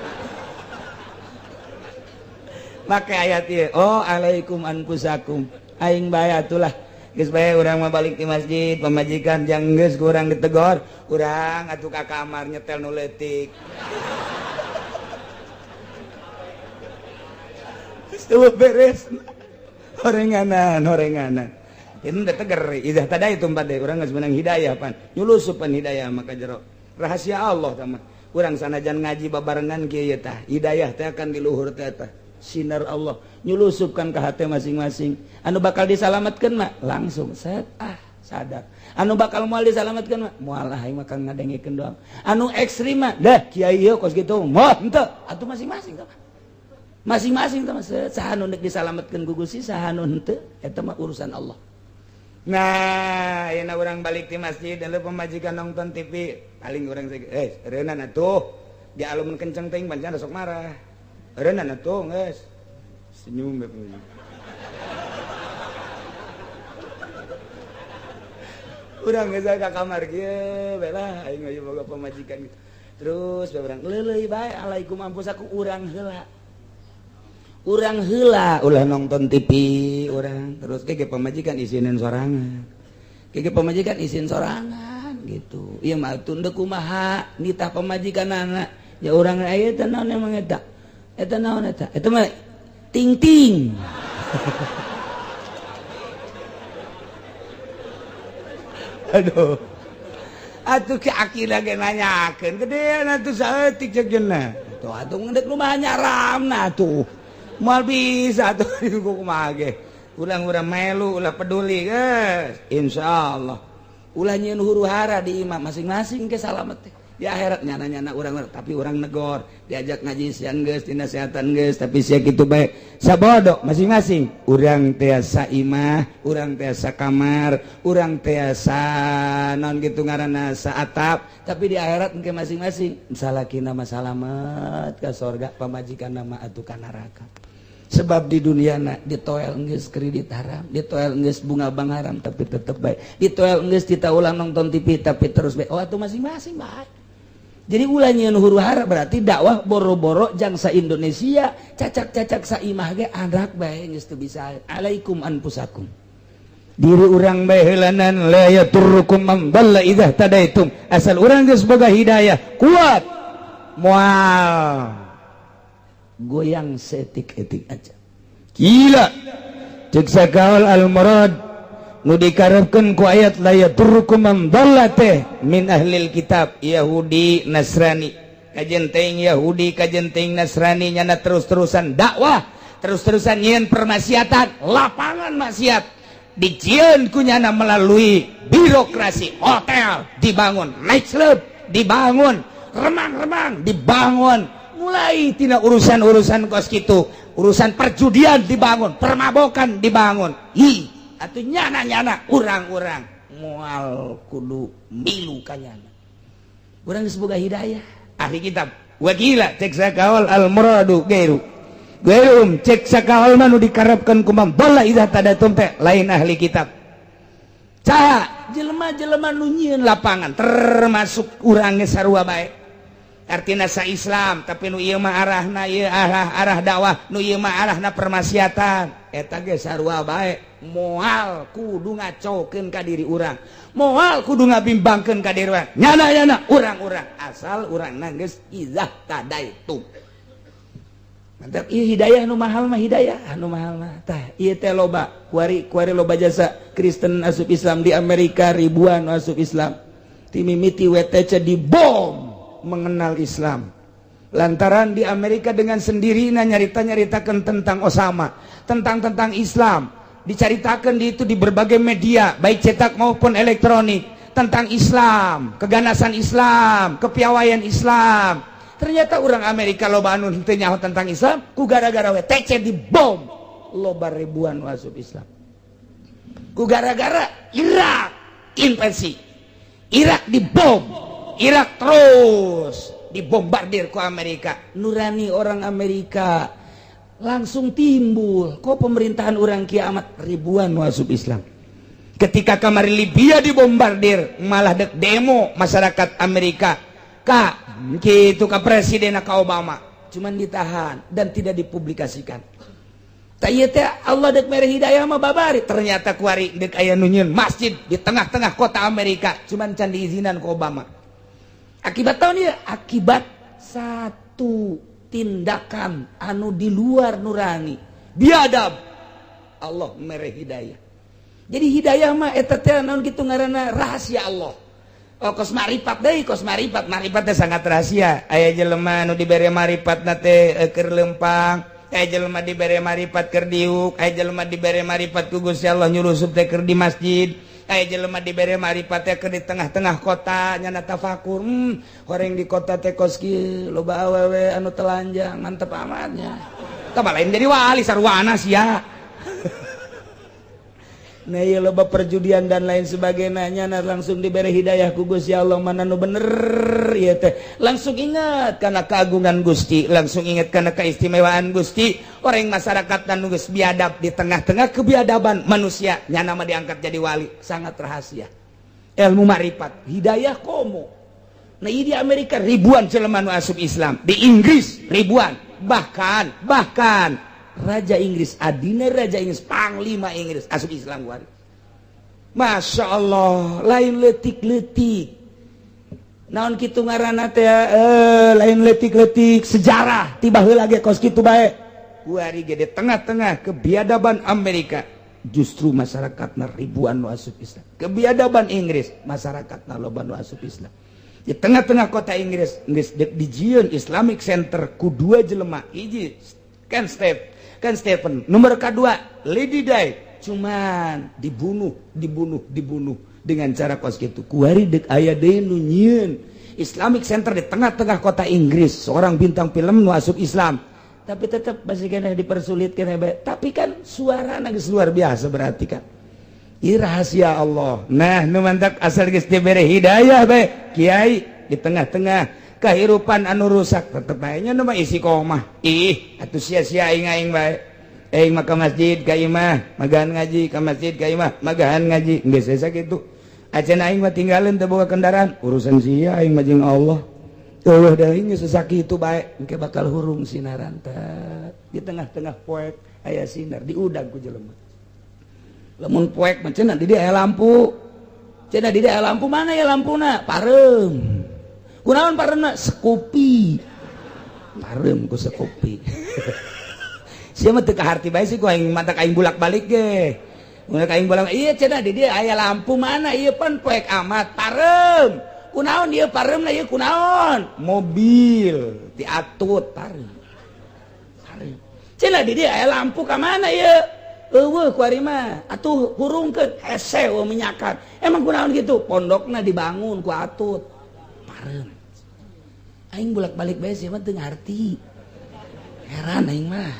Make ayat ieu, oh alaikum anfusakum. Aing bae atulah. Geus bae urang mah balik di masjid, pamajikan jang geus ku urang ditegor, urang atuh ka kamar nyetel nu leutik. Geus beres. Horenganan, horenganan. Ini udah teger, idah tadi itu empat deh. Urang geus menang hidayah pan. Nyulusupan hidayah maka jero. Rahasia Allah tah mah. Urang sanajan ngaji babarengan kieu ye tah. Hidayah teh akan di luhur teh tah. Sinar Allah nyulusupkan ke hati masing-masing. Anu bakal disalamatkeun mah langsung set ah sadar. Anu bakal moal disalamatkeun mah moal ah aing mah kan ngadengekeun doang. Anu ekstrim mah dah kiai ieu kos kitu mah henteu atuh masing-masing tah. Masing-masing tah mah saha nu deuk disalamatkeun ku Gusti saha nu henteu eta mah urusan Allah. Nah, ayeuna urang balik di masjid lalu pamajikan nonton TV, paling urang reunan atuh. Di alumun kenceng teuing pancen sok marah. Reunan atuh geus. Senyum bae pamajikan. Urang geus ka kamar kieu bae lah aing mah boga pamajikan gitu. Terus bae urang leuleuy bae alaikum anfusakum urang heula. Urang heula ulah nonton TV urang terus ge pamajikan isinin sorangan. Ge pamajikan isin sorangan gitu. Ieu mah teu kumaha nitah pamajikanana. Ya urang aya teh naon emang eta? Eta naon eta? Eta mah ting-ting. Aduh. Atuh ki akila ge nanyakeun gedean atuh saeutik ceuk jeuna. Tuh atuh ngeudek kumaha nyaramna atuh. Moal bisa atuh kumaha ge. Ulang-urang melu ulah peduli geus. Insyaallah. Ulah nyieun huru-hara di imah masing-masing ke salamet teh. Di akhirat nyana-nyana urang tapi urang negor, diajak ngaji siang geus dinasehatan geus tapi sia kitu bae. Sabodo masing-masing. Urang tiasa imah, urang tiasa kamar, urang tiasa naon kitu ngaranna saatap, tapi di akhirat engke masing-masing salakina mah salamet ka sorga, pamajikanna mah atuh ka neraka. Sebab di dunia na ditoel geus kredit haram, ditoel geus bunga bank haram, tapi tetep baik. Ditoel geus kita ulang nonton TV, tapi terus baik. Oh, atuh masing-masing baik. Jadi ulah nyieun huru hara. Berarti dakwah boro-boro jangsa Indonesia, cacak-cacak saimah ge anak bae geus teu bisa. Alaikum anfusakum, Diri urang bae heulanan. La yadurrukum man dhalla idza ihtadaitum. Asal urang geus boga hidayah kuat, moal goyang saeutik-eutik aja. Gila, cek sakaol al murad nu dikarepkeun ku ayat la yadurrukum man dhalla teh min ahlil kitab, Yahudi Nasrani. Kajen teuing Yahudi, kajen teuing Nasrani, nyana terus-terusan dakwah, terus-terusan nyieun permaksiatan, lapangan maksiat dijieun ku nyana melalui birokrasi. Hotel dibangun, nightclub dibangun, remang-remang dibangun, mulai tidak urusan-urusan kos gitu, urusan perjudian dibangun, permabokan dibangun. Hi, atau nyana-nyana urang-urang moal kudu milu kanyana, urang geus boga hidayah. Ahli kitab. Wakila, cek sakaol, al muradu gairu gairum. Cek sakaol mah nu dikarepkeun ku man dhalla idza ihtadaitum teh lain ahli kitab. Saha? Jelema-jelema nu nyieun lapangan, termasuk urang ge sarua bae. Artinya sa Islam, tapi nu ieu mah arahna ieu, arah arah dakwah, nu ieu mah arahna permaksiatan, eta ge sarua bae. Moal kudu ngacokeun ka diri urang, moal kudu ngabimbangkeun ka diri urang, nyana nyana urang-urang, asal urang geus idzah tadaitum. Mantap. Ieu hidayah nu mahal mah, hidayah nu mahal mah. Tah, ieu teh loba kuari kuari, loba jasa Kristen asup Islam di Amerika, ribuan asup Islam ti mimiti WTC dibom, mengenal Islam lantaran di Amerika dengan sendirinya nyarita-nyaritakan tentang Osama, tentang tentang Islam, diceritakan di itu di berbagai media, baik cetak maupun elektronik, tentang Islam, keganasan Islam, kepiawaian Islam. Ternyata orang Amerika loba anu henteu nyaho tentang Islam, ku gara-gara WTC dibom, loba ribuan masuk Islam. Ku gara-gara Irak invasi Irak, dibom Irak, terus dibombardir ku Amerika, nurani orang Amerika langsung timbul, kok pemerintahan orang kiamat, ribuan masuk Islam. Ketika kamari Libya dibombardir, malah dek demo masyarakat Amerika ka gitu ke presiden, ka Obama, cuman ditahan dan tidak dipublikasikan. Tak teh Allah dek mere hidayah mah babari. Ternyata kuari dek aya nu nyieun masjid di tengah-tengah kota Amerika, cuman can diizinan ku Obama. Akibat tahun ya, akibat satu tindakan anu di luar nurani biadab, Allah mere hidayah. Jadi hidayah mah eta teh naon kitu ngaranna, rahasia Allah. Oh, kos marifat deui, kos marifat, marifat teh sangat rahasia. Aya jelema nu dibere marifat na teh keur lempang, aya jelema dibere marifat keur diuk, aya jelema dibere marifat ku Gusti Allah nyurusup teh keur di masjid, aya jelema dibere marifat teh keur di tengah-tengah kota nyana tafakur, horeng di kota teh kos kieu, loba awewe anu telanjang, mantep amatnya." Tah, lain jadi wali, sarwana sia. Nah, iya, loba perjudian dan lain sebagainya, nah, langsung diberi hidayah ku Gusti Allah mana nu bener. Ieu teh langsung ingat karena keagungan Gusti, langsung ingat karena keistimewaan Gusti. Orang masyarakat dan geus biadab, di tengah-tengah kebiadaban manusia nyana mah diangkat jadi wali. Sangat rahasia ilmu marifat, hidayah komo. Nah, di Amerika ribuan jelema nu asup Islam, di Inggris ribuan, bahkan bahkan Raja Inggris, adina Raja Inggris, Panglima Inggris asup Islam wari. Masya Allah, lain leutik-leutik, naon kitu ngaranna teh, lain leutik-leutik sejarah, tiba heula ge kos kitu bae. Kuari ge di tengah-tengah kebiadaban Amerika justru masyarakat ribuan nu asup Islam. Kebiadaban Inggris, masyarakat loba nu asup Islam. Di tengah-tengah kota Inggris geus dijieun Islamic Center ku dua jelema, hiji Ken Step Ken Stephen, nomor kedua Lady Di, cuman dibunuh, dibunuh, dibunuh dengan cara kos gitu. Kuari dek aya deui nu nyieun Islamic Center di tengah-tengah kota Inggris, seorang bintang film nu asup Islam, tapi tetap masih kena dipersulit kena. Tapi kan suara geus luar biasa, berarti kan ini rahasia Allah. Nah, nu mantak asal geus dibere hidayah bae, kiai, di tengah-tengah kehidupan anu rusak tetep bae nya nu mah istiqomah. Ih, atuh sia-sia aing aing bae. Aing mah ka masjid ka imah magahan ngaji, ka masjid ka imah magahan ngaji, geus hese kitu. Acan aing mah tinggalin teu boga kendaraan, urusan sia, aing mah jeung Allah. Eueuh deui, geus sakitu bae engke bakal hurung sinaran teh. Di tengah-tengah poek aya sinar diudag ku jelema. Lamun poek mah cenah di dieu aya lampu. Cenah di dieu aya lampu, mana ya lampuna? Pareum. Kunaon pareumna? Scoopy. Pareum ku Scoopy. Sia mah teu kaharti bae sih ku aing, matak aing bulak-balik ge. Mun aing bolak, iya cenah di dieu aya lampu, mana ieu pan poek amat? Pareum. Kunaon ieu pareumna, ieu kunaon? Mobil diatut pareum. Pareum. Cenah di dieu aya lampu, ka mana ieu? Eueuh ku ari mah. Atuh hurungkeun, hese eueuh minyakan. Emang kunaon kitu? Pondokna dibangun ku atut. Pareum. Aing bolak-balik bae sia mah teu ngarti. Heran aing mah.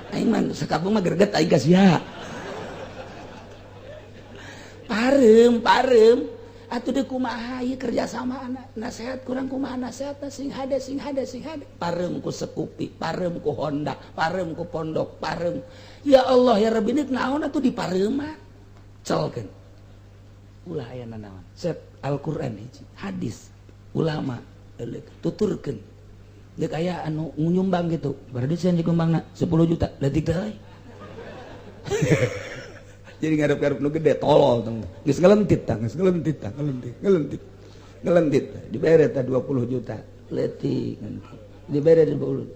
Aing mah sakampung mah greget aing ka sia. Pareum, pareum. Atuh deui kumaha ieu kerjasama anak nasehat kurang, kumaha nasihatna sing hade, sing hade, sing hade? Pareum ku Scoopy, pareum ku Honda, pareum ku pondok, pareum. Ya Allah ya Rabbi, ini naon atuh di pareuman? Celkeun. Ulah aya nanaon. Set Al-Qur'an hiji, hadis ulama euleuk tuturkeun. Deuk aya anu nyumbang gitu. Berarti sia nyumbangna 10 juta, leutik teh euy. Jadi ngarep-ngarep nu gede tolol tong. Geus ngelentit tah, geus ngelentit tah, ngelentit, ngelentit. Ngelentit. Dibere tah 20 juta. Leutik dibere 20.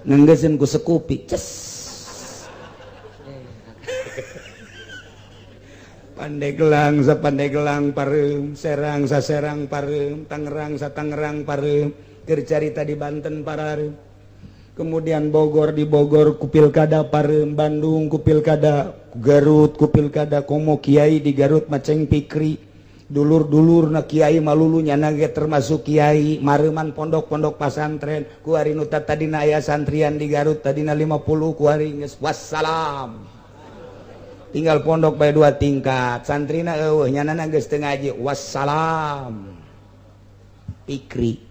Ngenggeseun ku Scoopy. Ces. Pandeglang sa Pandeglang pareum, Serang sa Serang pareum, Tangerang sa Tangerang pareum, keur carita di Banten parareum. Kemudian Bogor, di Bogor ku pilkada pareum, Bandung ku pilkada, Garut ku pilkada, komo kiai di Garut Maceng Pikri. Dulur-dulur na kiai malulu nyana ge termasuk kiai, mareuman pondok-pondok pasantren. Kuari nu tadina aya santrian di Garut tadina 50, kuari geus wassalam. Tinggal pondok bae dua tingkat, santrina eueuh, nyanana geus teu ngaji, wassalam. Pikri.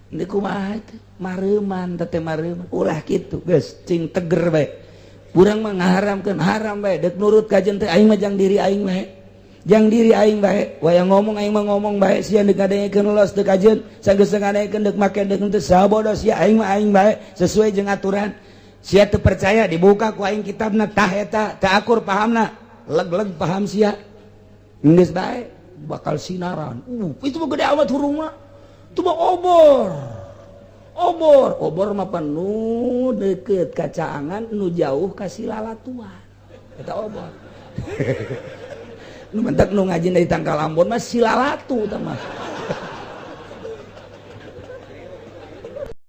Ini kumaha teh? Mareuman teh mareuman. Ulah kitu, geus cing teger bae. Urang mah ngaharamkeun haram bae, deuk nurut ka teh aing mah jang diri aing bae. Jang diri aing bae. Wayang ngomong aing mah ngomong bae, sia deuk ngadengekeun los deuk kajeun, sanggeus ngadengekeun deuk make deuk henteu sabodo sia, aing mah aing bae sesuai jeung aturan. Sia teu percaya dibuka ku aing kitabna tah eta, teu akur pahamna, leg-leg paham sia. Geus bae bakal sinaran. Itu mah gede amat hurung mah. Itu mah obor. Obor, obor mah penuh deket kacaangan nu jauh ka silalatuan. Eta obor. Nu mentek nu ngaji dari Tangkal Ambon mah silalatu tah mah.